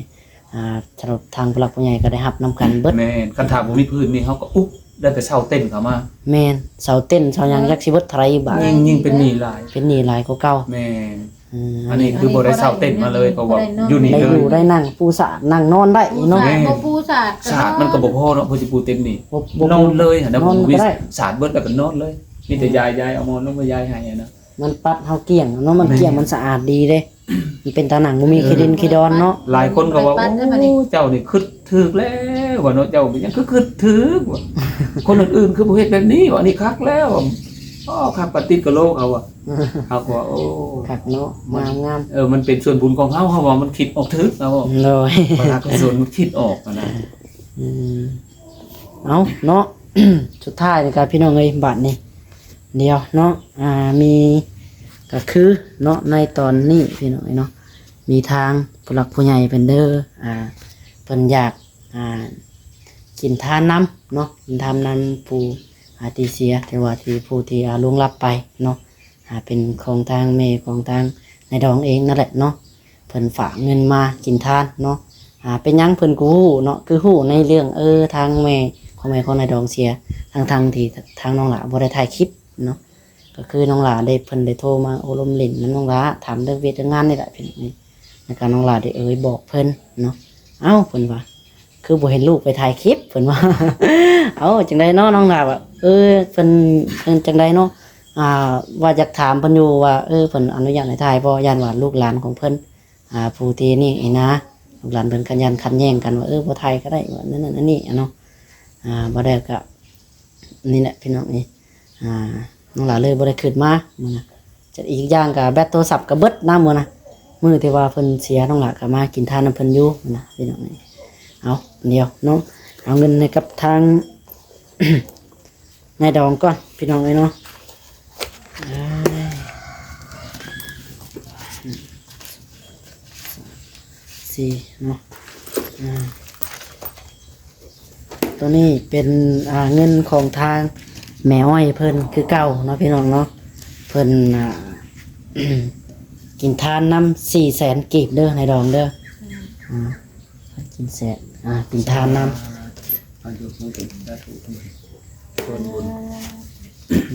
ອ່າ ສຳລັບທາງຜູ້ຫຼັກຜູ້ໃຫຍ່ກໍໄດ້ຮັບນຳກັນເບິດ. ແມ່ນ ຄັນຖ້າບໍ່ມີພື້ນນີ້ ເຮົາກໍອຸບ ໄດ້ໄປເຊົ່າເຕັນເຂົ້າມາ. ແມ່ນ ເຊົ່າເຕັນເຊົ່າຫຍັງ ເອີ ຈັກຊິເບິດເທົ່າໃດບາດ ຍິ່ງ ຍິ່ງເປັນໜີ້ຫຼາຍ ເປັນໜີ້ຫຼາຍກວ່າເກົ່າ. ແມ່ນ ອືມ ອັນນີ້ຄືບໍ່ໄດ້ເຊົ່າເຕັນມາເລີຍ ເພາະວ່າຢູ່ນີ້ເລີຍ ໄດ້ຢູ່ໄດ້ນັ່ງ ປູສາດນັ່ງນອນໄດ້ເນາະ. ແມ່ນ ບໍ່ປູສາດ ສາດມັນກໍບໍ່ພໍເນາະ ເພື່ອຊິປູເຕັນນີ້ ບໍ່ ບໍ່ ນອນເລີຍຫັ້ນນະ. ບໍ່ມີ ສາດເບິດແລ້ວກໍນອນເລີຍ ມີແຕ່ ແມ່ນ ຢາຍ ຢາຍເອົາໝອນລົງມາຢາຍໃຫ້ຫັ້ນນະ. ມັນປັດເຮົາກ້ຽງເນາະ ມັນກ້ຽງ ແມ່ນ ມັນສະອາດດີເດ້ ມັນເປັນຕານັ່ງ ບໍ່ມີ ເອີ ຂີ້ດິນຂີ້ດອນເນາະ. ຫຼາຍຄົນກໍວ່າ ໂອ້ ເຈົ້ານີ້ຄິດຖືກແລ້ວວ່າເນາະ ເຈົ້າເປັນຫຍັງຄືຄິດຖືກວ່າ ຄົນອື່ນໆຄືບໍ່ເຮັດແບບນີ້ວ່າ ອັນນີ້ຄັກແລ້ວ ອໍ ຄັກປາຕິດກະໂລກ ເຮົາວ່າ ເຮົາກໍວ່າ ໂອ້ ຄັກເນາະ ງາມໆ ເອີ ມັນເປັນສ່ວນບຸນຂອງເຮົາ ເຮົາວ່າມັນຄິດອອກຖືກ ເຮົາວ່າ ໂດຍ ພະລະກຸສົນມັນຄິດອອກຫັ້ນນະ. ອືມ ເອົາເນາະ ສຸດທ້າຍນີ້ກໍ ພີ່ນ້ອງເອີຍ ບາດນີ້ ດຽວເນາະ ອ່າ ມີ ກໍຄືເນາະ ໃນຕອນນີ້ ພີ່ນ້ອງເອີຍເນາະ ມີທາງຜູ້ຫຼັກຜູ້ໃຫຍ່ເພິ່ນເດີ ອ່າ ເພິ່ນຢາກ ອ່າ ກິນທານນຳເນາະ ກິນທານນຳຜູ້ ອ່າ ທີ່ເສຍ ຫຼືວ່າທີ່ ຜູ້ທີ່ ອ່າ ລ່ວງລັບໄປເນາະ. ອ່າ ເປັນຂອງທາງແມ່ຂອງທາງນາຍດອງເອງນັ້ນແຫຼະເນາະ ເພິ່ນຝາກເງິນມາກິນທານເນາະ. ອ່າ ເປັນຫຍັງເພິ່ນກໍຮູ້ເນາະ ຄືຮູ້ໃນເລື່ອງ ເອີ ທາງແມ່ຂອງ ແມ່ຂອງນາຍດອງເສຍ ທັງໆທີ່ທາງນ້ອງຫຼ້າບໍ່ໄດ້ຖ່າຍຄລິບເນາະ. ກໍຄືນ້ອງຫຼ້າໄດ້ ເພິ່ນໄດ້ໂທມາໂອ້ລົມຫຼິ້ນນຳນ້ອງຫຼ້າ ຖາມເລື່ອງວຽກເລື່ອງງານນີ້ແຫຼະ ເປັນ ແລ້ວກໍນ້ອງຫຼ້າໄດ້ເອີ່ຍບອກເພິ່ນເນາະ. ເອົ້າ ເພິ່ນວ່າ ຄືບໍ່ເຫັນລູກໄປຖ່າຍຄລິບ ເພິ່ນວ່າ. ເອົ້າ ຈັ່ງໃດເນາະ ນ້ອງຫຼ້າວ່າ ເອີ ເພິ່ນ ເພິ່ນຈັ່ງໃດເນາະ ອ່າ ວ່າຢາກຖາມເພິ່ນຢູ່ວ່າ ເອີ ເພິ່ນອະນຸຍາດໃຫ້ຖ່າຍບໍ່ ຢ້ານວ່າລູກຫຼານຂອງເພິ່ນ ອ່າ ຜູ້ທີ່ນີ້ຫັ້ນນະ ລູກຫຼານເພິ່ນກໍຢ້ານຂັດແຍ່ງກັນວ່າ ເອີ ບໍ່ຖ່າຍກໍໄດ້ ວ່ານັ້ນນັ້ນອັນນີ້ເນາະ. ອ່າ ບໍ່ໄດ້ກໍ ນີ້ແຫຼະພີ່ນ້ອງເອີຍ ອ່າ ນ້ອງຫຼ້າເລີຍບໍ່ໄດ້ຂຶ້ນມາມື້ນະ. ຈະ ອີກຢ່າງກໍແບັດໂທລະສັບກໍເບິດນຳມື້ນະ ມື້ທີ່ວ່າເພິ່ນເສຍ ນ້ອງຫຼ້າກໍມາກິນທານນຳເພິ່ນຢູ່ນະ ພີ່ນ້ອງເອີຍ. ເອົາ ດຽວເນາະ ເອົາເງິນໃຫ້ກັບທາງນາຍດອງກ່ອນ ພີ່ນ້ອງເອີຍເນາະ. ອ່າ ສີ່ເນາະ ອ່າ ຕົວນີ້ເປັນ ອ່າ ເງິນຂອງທາງແມ່ອ້ອຍເພິ່ນຄືເກົ່າເນາະ ພີ່ນ້ອງເນາະ. ເພິ່ນ ອ່າ ກິນທານນຳສີ່ແສນກີບເດີ ນາຍດອງເດີ. ອືມ ອ່າ ກິນແສນ ອ່າ ກິນທານນຳ ອາຍຸມັນເປັນສາທຸ ສ່ວນບຸນ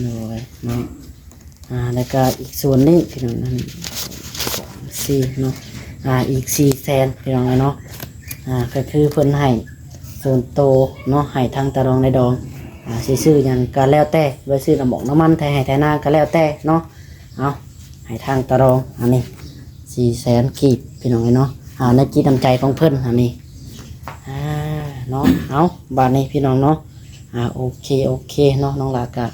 ໂດຍເນາະ. ອ່າ ແລ້ວກໍອີກສ່ວນນີ້ ພີ່ນ້ອງ ອັນນີ້ ສອງ ສີ່ເນາະ ອ່າ ອີກສີ່ແສນ ພີ່ນ້ອງເນາະ. ອ່າ ກໍຄືເພິ່ນໃຫ້ສ່ວນໂຕເນາະ ໃຫ້ທາງຕາດອງນາຍດອງ ອ່າ ຊິຊື້ຫຍັງກໍແລ້ວແຕ່ ໄວ້ຊື້ນ້ຳໝອກນ້ຳມັນ ໄຖໄຮ່ໄຖນາກໍແລ້ວແຕ່ເນາະ. ເອົາ ໃຫ້ທາງຕາດອງອັນນີ້ສີ່ແສນກີບ ພີ່ນ້ອງເອີຍເນາະ. ອ່າ ໃນຈິດນ້ຳໃຈຂອງເພິ່ນອັນນີ້ ອ່າ ເນາະ. ເອົາ ບາດນີ້ ພີ່ນ້ອງເນາະ ອ່າ ໂອເຄ ໂອເຄເນາະ ນ້ອງຫຼ້າກໍ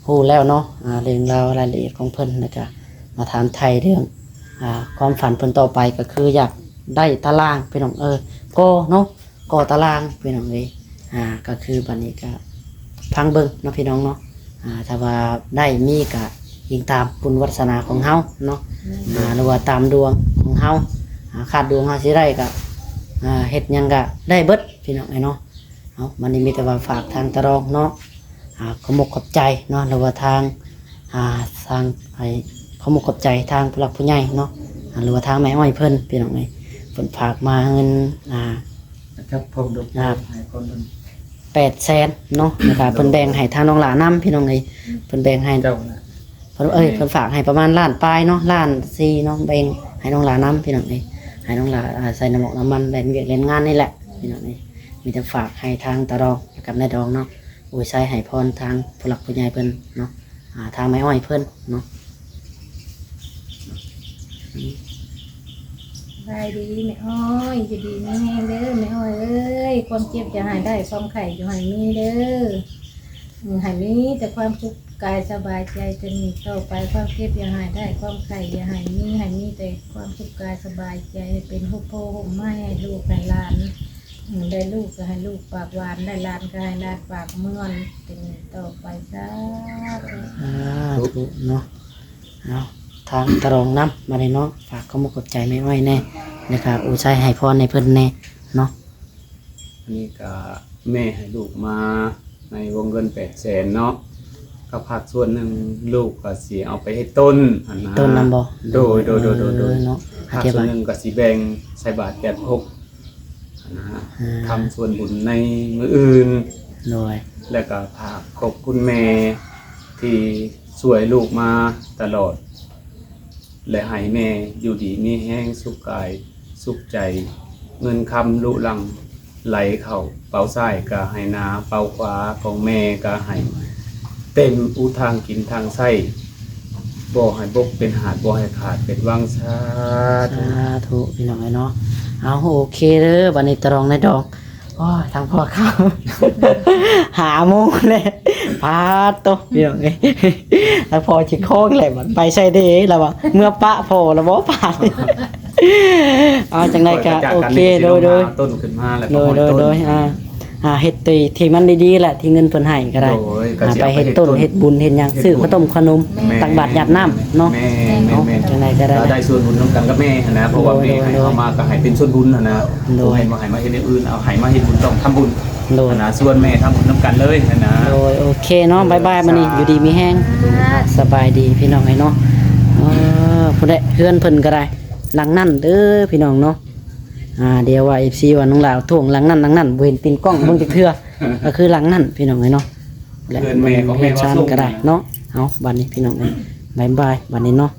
ຮູ້ແລ້ວເນາະ ອ່າ ເລື່ອງລາວລາຍລະອຽດຂອງເພິ່ນ ແລ້ວກໍມາຖາມໄຖ່ເລື່ອງ ອ່າ ຄວາມຝັນເພິ່ນຕໍ່ໄປ ກໍຄືຢາກໄດ້ຕາລ່າງ ພີ່ນ້ອງເອີຍ ກໍເນາະ ກໍຕາລ່າງ ພີ່ນ້ອງເອີຍ. ອ່າ ກໍຄືບາດນີ້ກໍຟັງເບິ່ງເນາະ ພີ່ນ້ອງເນາະ. ອ່າ ຖ້າວ່າໄດ້ມີກໍ ອີງຕາມບຸນວາສະໜາຂອງເຮົາເນາະ ແມ່ນ ອ່າ ຫຼືວ່າຕາມດວງຂອງເຮົາ ອ່າ ຄາດດວງເຮົາຊິໄດ້ກໍ ອ່າ ເຮັດຫຍັງກໍໄດ້ເບິດ ພີ່ນ້ອງເອີຍເນາະ. ເອົາ ບັດນີ້ມີແຕ່ວ່າຝາກທາງຕາລອງເນາະ ອ່າ ຂອບອົກຂອບໃຈເນາະ ຫຼືວ່າທາງ ອ່າ ທາງ ໃຫ້ ຂອບອົກຂອບໃຈທາງຜູ້ຫຼັກຜູ້ໃຫຍ່ເນາະ ອ່າ ຫຼືວ່າທາງແມ່ອ້ອຍເພິ່ນ ພີ່ນ້ອງເອີຍ ເພິ່ນຝາກມາເງິນ ອ່າ ຈັບພວກດອກ ອ່າ ໃຫ້ຄົນເພິ່ນ ແປດແສນເນາະ ແລ້ວກໍເພິ່ນແບ່ງໃຫ້ທາງນ້ອງຫຼ້ານຳ ພີ່ນ້ອງເອີຍ ເພິ່ນແບ່ງໃຫ້ ເຈົ້ານະ ເພິ່ນ ເອີຍ ແມ່ນ ເພິ່ນຝາກໃຫ້ປະມານລ້ານປາຍເນາະ ລ້ານສີ່ເນາະ ແບ່ງໃຫ້ນ້ອງຫຼ້ານຳ ພີ່ນ້ອງເອີຍ ໃຫ້ນ້ອງຫຼ້າ ອ່າ ໃສ່ນ້ຳມັນ ແລ່ນວຽກແລ່ນງານນີ້ແຫຼະ ພີ່ນ້ອງເອີຍ ມີແຕ່ຝາກໃຫ້ທາງຕາລອງກັບນາຍດອງເນາະ ອວຍໄຊໃຫ້ພອນທາງຜູ້ຫຼັກຜູ້ໃຫຍ່ເພິ່ນເນາະ ອ່າ ທາງແມ່ອ້ອຍເພິ່ນເນາະ. ສະບາຍດີແມ່ອ້ອຍ ຢູ່ດີມີແຮງເດີແມ່ອ້ອຍເອີຍ ຄວາມເຈັບຢ່າໃຫ້ໄດ້ ຄວາມໄຂ້ຢ່າໃຫ້ມີເດີ ໃຫ້ມີແຕ່ຄວາມສຸກກາຍສະບາຍໃຈ ແຕ່ນີ້ຕໍ່ໄປ ຄວາມເຈັບຢ່າໃຫ້ໄດ້ ຄວາມໄຂ້ຢ່າໃຫ້ມີ ໃຫ້ມີແຕ່ຄວາມສຸກກາຍສະບາຍໃຈ ໃຫ້ເປັນຮົ່ມໂພຮົ່ມໄມ້ໃຫ້ລູກໃຫ້ຫຼານ ໄດ້ລູກກໍໃຫ້ລູກປາກຫວານ ໄດ້ຫຼານກໍໃຫ້ຫຼານປາກມ່ວນ ແຕ່ນີ້ຕໍ່ໄປ ສາທຸ ສາທຸເນາະ. ເອົາ ທາງຕາລອງນຳ ບັດນີ້ເນາະ ຝາກຄວາມຂອບໃຈແມ່ອ້ອຍແດ່ ແລ້ວກໍອວຍໄຊໃຫ້ພອນໃຫ້ເພິ່ນແດ່ເນາະ. ອັນນີ້ກໍແມ່ໃຫ້ລູກມາໃນວົງເງິນແປດແສນເນາະ ກໍພາກສ່ວນໜຶ່ງລູກກໍຊິເອົາໄປເຮັດຕົ້ນຫັ້ນນະ ຕົ້ນນຳບໍ່? ໂດຍ ໂດຍ ໂດຍ ໂດຍ ເອີເນາະ ພາກສ່ວນໜຶ່ງກໍຊິແບ່ງໃສ່ບາດແປດຫົກຫັ້ນນະ ອ່າ ທຳສ່ວນບຸນໃນມື້ອື່ນ ໂດຍ ແລ້ວກໍຝາກຂອບຄຸນແມ່ທີ່ຊ່ວຍລູກມາຕະຫຼອດ ແລະ ໃຫ້ແມ່ຢູ່ດີມີແຮງ ສຸກກາຍສຸກໃຈ ເງິນຄຳລຸຫຼັ່ງໄຫຼເຂົ້າເປົາຊ້າຍກໍໃຫ້ໜາ ເປົາຂວາຂອງແມ່ກໍໃຫ້ເຕັມອຸທາງກິນທາງໃຊ້ ບໍ່ໃຫ້ບົກເປັນຫາດ ບໍ່ໃຫ້ຂາດເປັນວັງ ສາທຸ ສາທຸ ພີ່ນ້ອງເອີຍເນາະ. ເອົາ ໂອເຄເດີ ບັດນີ້ຕາລອງນາຍດອງ ໂອ້ຍ ທາງພໍ່ເຂົາ ຫ້າໂມງແລ້ວ ປາດໂຕ ພີ່ນ້ອງເອີຍ ທາງພໍ່ຊິຄ້ອງແຫຼະ ບັດໄປໃສເດ ລະວ່າເມືອປະພໍ່ລະບໍ່ ປາດ. ເອົາ ຈັ່ງໃດກໍໂອເຄ ໂດຍ ໂດຍ ຕົ້ນຂຶ້ນມາແລ້ວ ໂດຍ ໂດຍ ໂດຍ ອ່າ ອ່າ ເຮັດທີ່ ທີ່ມັນດີໆແຫຼະ ທີ່ເງິນເພິ່ນໃຫ້ກໍໄດ້ ໂດຍ ອ່າ ກໍຊິເອົາໄປເຮັດຕົ້ນ ເຮັດບຸນ ເຮັດຫຍັງ ຊື້ເຂົ້າຕົ້ມເຂົ້າໜົມ ແມ່ນ ຕັກບາດຢາດນ້ຳເນາະ ແມ່ນ ເນາະ ແມ່ນ ຈັ່ງໃດກໍໄດ້ ກໍໄດ້ສ່ວນບຸນນຳກັນກັບແມ່ຫັ້ນນະ ເພາະວ່າແມ່ໃຫ້ເຮົາມາກໍໃຫ້ເປັນສ່ວນບຸນຫັ້ນນະ ໂດຍ ບໍ່ແມ່ນວ່າໃຫ້ມາເຮັດແນວອື່ນ ເອົາໃຫ້ມາເຮັດບຸນຕ້ອງທຳບຸນ ໂດຍ ຫັ້ນນະ ຊວນແມ່ທຳບຸນນຳກັນເລີຍຫັ້ນນະ ໂດຍ ໂອເຄເນາະ ບາຍບາຍ ມື້ນີ້ຢູ່ດີມີແຮງ ສະບາຍດີ ພີ່ນ້ອງເອີຍເນາະ ເອີ ພຸ້ນແຫຼະ ເຮືອນເພິ່ນກໍໄດ້ ຫຼັງນັ້ນເດີພີ່ນ້ອງເນາະ ອ່າ ດຽວວ່າເອັຟຊີວ່ານ້ອງຫຼ້າທວງຫຼັງນັ້ນຫຼັງນັ້ນ ບໍ່ເຫັນຕີນກ້ອງເບິ່ງຈັກເທື່ອ ກໍຄືຫຼັງນັ້ນພີ່ນ້ອງເອີຍເນາະ ແລະ ເຮືອນແມ່ຂອງແມ່ ເຮືອນຊານກໍໄດ້ເນາະ ເອົາ ບາດນີ້ພີ່ນ້ອງເອີຍ ບາຍບາຍ ບາດນີ້ເນາະ.